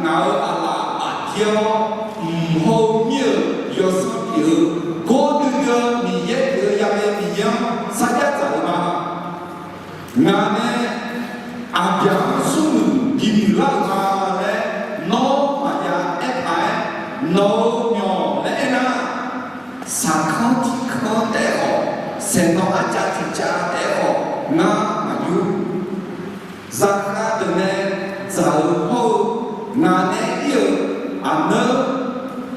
ngaq-euq aqlaf aqdir-awr, mq hawr-eu mir-euq yawsanr pyeuf-eu gawr duidui-eu Miqyaer pyeuf-eu yaghae Miqyaer-anr sarjax dzaq-eu ma. Ngaq nae Aqbyaq-anr smrmuiq bimuiq lar-euq ma laer nawr maqya aertaq-aer, nawq-euq myawq laer aernar, saqkanr tiqkanr taef-aer khawf, saeqnawv arcav tiqcav taef-aer khawf, ngar maqyur. Zaqkhav deuq nae dzaq-eu hawr-eu, ngaq nae ir-euq aqneur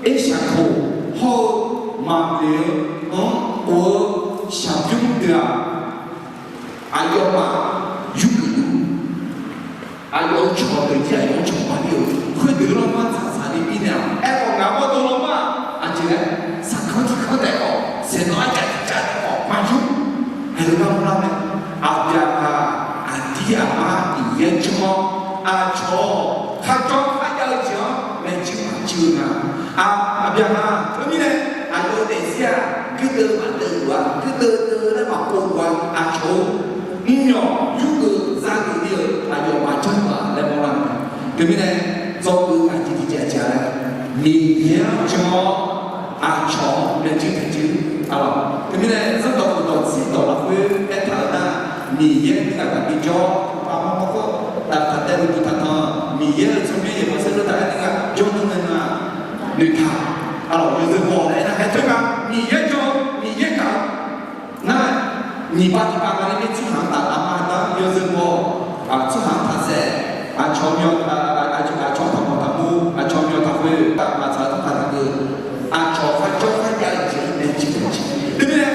Ershaqkoq hawr-eu Maqloeq-eu-anr of-eu shaqbymr deuq-aq, aqyawfmaf yurgeuf luf. Aqyawf-euq cawq deuq jir aqyawf-anr cawq baqli-eu, khoerdeuq lanma tsaqtsaq ni birnaeq-awq. Aerkhawf, ngaq mawrdov lanma-aq aqjeq laer, saqkanr tiqkanr taef-aer khawf, saeqnawv arcav tiqcav taef-aer khawf maqyur. Haeq-eu gar mrlar mae. Aqbyaqhaq aqdir aqmar Miqyaer janr-awr Aqcawq-awq, kharjawr kharjav-eu jeq-anr maeqtsuiv maqtsuiv-eu nga. Aq, aqbyaqhaq teumirnae aqyawf-eu daefzir-aq, guirdeuv maqdeuv-a, guirdeuv deuv laer maqpov-a, aqcawq-eu mrmyawq yurgeuf zageuf ni-euq aqyawf maqjanr-a laer mawrlar-eu mae. Teumirnae dzawgeuf aqjeq tiqjeq aqjeq-a laer, Miqyaer-anr jan-awr aqcawq-anr maeqtsuiv taqtsuiv. Aq, teumirnae zanrdawq khofdawq tserdawq lafkhoer aertaq-eu nar, Miqyaer nuigaq gaq bijawr, paqmawr mawrkawr, taqtaev-eu duq taqtanq, Miqyaer-euq tsawrmyanr yaeqbawq saerlu taq-aer nuigaq jawrdanr nae nar, noeqtaq. Aq, yawzeu baw-awq laer aernar, haer teu nga, Miqyaer jan-eu, Miqyaer gaq-eu nar, nyiq pav tiq pav nga laer mir tsawrhaq-anr taf, aqma aqda-anr yawzeu baw-awq, tsawrhaq-anr taq saef, aqcawq myaw, aqcawq-anr taqmawf taqmur, aqcawq myaw taqkhoer, maqtsaq-eu taq taq taqkeuv, aqcawq kharjawr kharjav-eu jeq-anr maeqtsuiv taqtsuiv. Teumirnae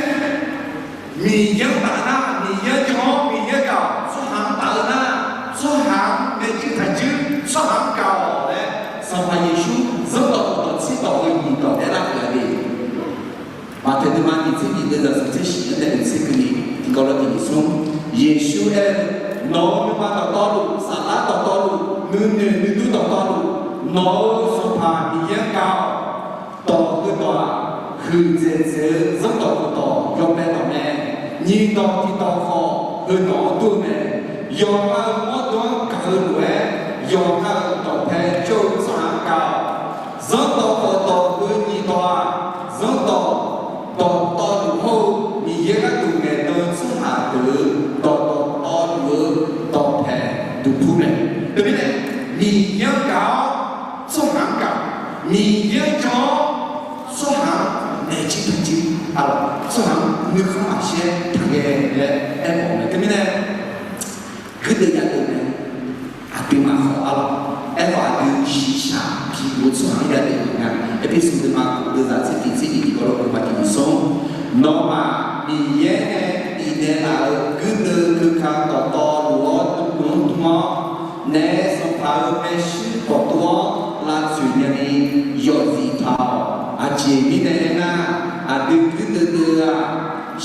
Miqyaer-anr taf nar, Miqyaer jan-awr Miqyaer gaq-awq, tsawrhaq-anr taf-eu nar, tsawrhaq-anr maeqtsuiv taqtsuiv, tsawrhaq-anr gaq-awq laer, Sanqpaq Yeqsur zanrdawq khofdawq tserdawq-eu nyiq dawq taef lar-eu gaq-a de. Maqtaeq deuvma nyiq tser nyiq deuvzaq smq tser shif-anr nae oeq tser keuvni tiqkawv lawr tiq nyiq smr, Yeqsur aer-eu, Nawq-euq nuima dawqtawvluf, saflar dawqtawvluf, nuinoeq nuidur dawqtawvluf, nawq-euq Sanqpaq Miqyaer-anr gaq-awq. Dawq heudawq-aq, huiqdzaeq dzaeq-eu zanrdawq khofdawq yawbae dawq mae. Nyiq dawq tiq dawq khawf heudawq-anr dur-eu mae. Yawqha-euq mawrdo-anr gaq-eu lof-aer, yawqha-euq dawqpae jawr-eu tsawrhaq-anr gaq-awq. Zanrdawq khofdawq heu nyiq dawq-aq, zanrdawq dawqtawvluf hawr-eu Miqyaer gharduq ngaeqdan-eu tsawrhaq deuq-euq dawqdawq tawvluf-eu dawqpae duqpur mae. Teumirnae, Miqyaer-anr gaq-awr tsawrhaq-anr gaq, Miqyaer-anr jan-awr tsawrhaq-anr maeqtsuiv taqtsuiv, tsawrhaq-anr nuikhanr maqshir-aer taqghae laer aermawf-eu mae. Teumirnae, guirdeuv yadeuv mae. Aqduimaf khawf arlawq, aerkhawf aqdui shiqshaq pi-eu tsawrhaq-anr yadeuv-eu nga. Erpersu deuvma deuvzaq tser tiq tser nyiq tiqkawv lawr deuvma tiq nyiq smr, nawmaf Miqyaer nae bifnaeq laf-euq guirdeuv keuka dawqtawvluf-awr dm-anr dm-awr, naef Sanqpaq-euq maershuir dawqtawv-anr lavtsoeq nyani yawzif taq-awq. Aqjeq mirnae aernar, aqdui guirdeuv deuv-aq,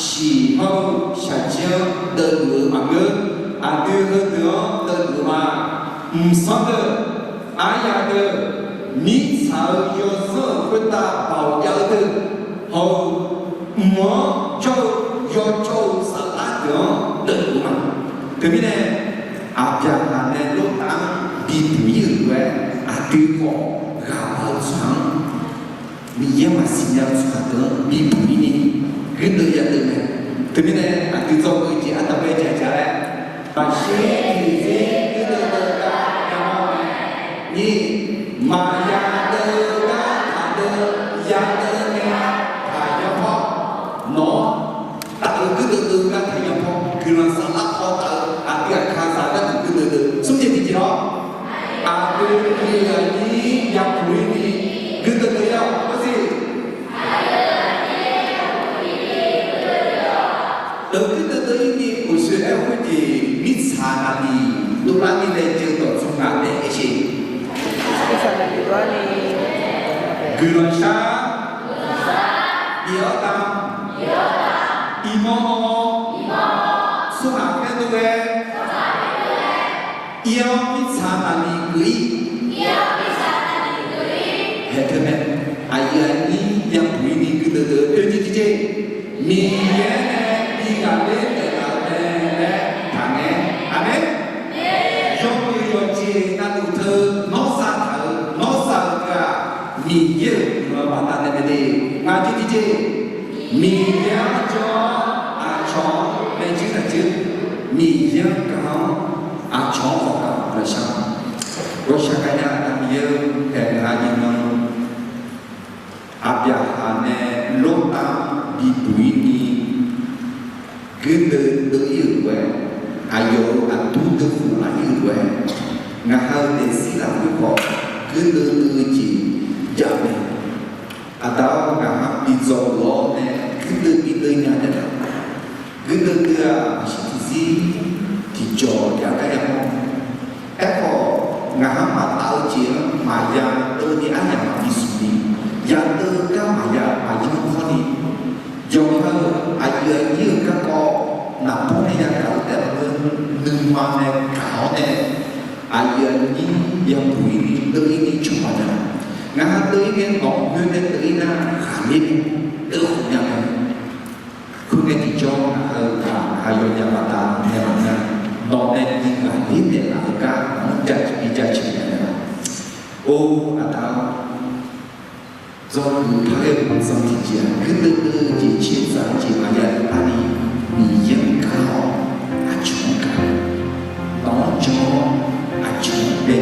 shiq hawr-eu shaqjir-anr deuvluf-eu maqngeur. Aqdui heudeuq-anr deuvluf-eu ma. Mqsanr deuq, aryaq deuq, mirtsaq-euq yawzanr-euq khoertav baoq jav-eu deuq, hawr-eu mq-anr jawr-eu yawjawr-eu saflar deuq-anr deuvluf-eu ma. Teumirnae, Aqbyaqhaq nae Lortav-anr bibuq ir-euq lof-aer, aqdui khawf ghaq-eu tsawrhaq-anr Miqyaer maqsiq nya-eu tsawrhaq deuq-anr bibuq ir ni guirdeuv yadeuv mae. Teumirnae aqdui dzawgeuf-eu jeq ardanqbae jaq jaq-aer, maqshir tiqzir guirdeuv deuv gar yamawr mae. Nyiq, maqya deuv gar taqdeuv, yadeuv nae taqya hawr. Nawq-anr taf-eu guirdeuv deuv gar taqya hawr. Guiqlanq saflar paw taf-eu aqdui aqkaqzaq gharduq guirdeuv deuv. Smr jeq tiqjeq-awr, aqdui aqyuif aqnyir yapuq ir ni guirdeuv deuv yar-awq. Khoerjeq, deuv guirdeuv deuv ir ni uqshoe aer-eu khoerjeq, mirtsaq naqliq dovlar ni laejae-eu dawqtsuif ngaq naeq-aer jeq. Guiqlanq shar, bif-awr dam, iqmawr mawr, tsawrhaq khaerdov ghae, ir-awr mirtsaq naqliq geuf ir. Haeq teu mae, aqyuif aqnyir yapuq ir ni guirdeuv deuv oe ni tiqjeq, Miqyaer nae bi ghaqler naeqlaf-eu mae laer taqngaeq. Aqmeq. Yawmuiq yawqjeq navluf teu nawr sar taq-euq, nawr sar-eu teu-aq, Miqyaer-euq guiqlanq baqdanae mae de. Ngaq jeq tiqjeq, Miqyaer-anr jawr-awr aqcawq-anr maeqtsuir taqtsuir, Miqyaer-anr gaq-awr aqcawq-anr khawf gaq-awq. Ghawqshaq gaqnya-eu Miqyaer-eu, aernaeq-a iqnan Aqbyaqhaq nae Lortav-anr bibuq ir ni guirdeuv deuv ir-euq lof-aer, aqyawf-euq aqdur deuv khof laf ir-euq lof-aer, ngaq ha-euq daefzir lafkhoer khawf guirdeuv deuv-eu jeq jav mae. Aqda-awr, ngaq ha-anr bi dzawgeuf-awr nae guirdeuv bi deuv nya nae taq, guirdeuv deuv-aq, maqshir tiqzir tiqjawq jav gar yamawr. Aerkhawf, ngaq ha-anr maqtaf-eu jeq-anr maqya deuv ni aryamq maqbi smq ni, ya deuv gar maqya maqyanr hawr ni, yawqha-euq aqyuif aqnyir-euq garkawv naqbawr nae yagaq-eu taef-aer nuima nae gaq-awr nae, Aqyuif aqnyir yabuq-ir ni deuv-ir ni cawq-a nya. Ngaq ha deuv-ir ngae nawq-anr khoer nae deuv-ir nar ghaqler nae deuv khofnya mae. Khoerngae tiqjawr ngaq ha-eu ghaq ha yawnya baqda nae maqngeur-a. Nawq nae bi ghaqler naeqlaf-eu gar nawq-anr jav bi jaceuq nya mae. Or aqda-or, zanqguq par ghae-eu zanq tiqjeq-aq, gui deuv deuv jeq caer dzaq-eu jeq maqya-eu arni, Miqyaer-anr gar-awr aqcawq-anr gaq, nawq-anr jan-awr aqcawq-anr bae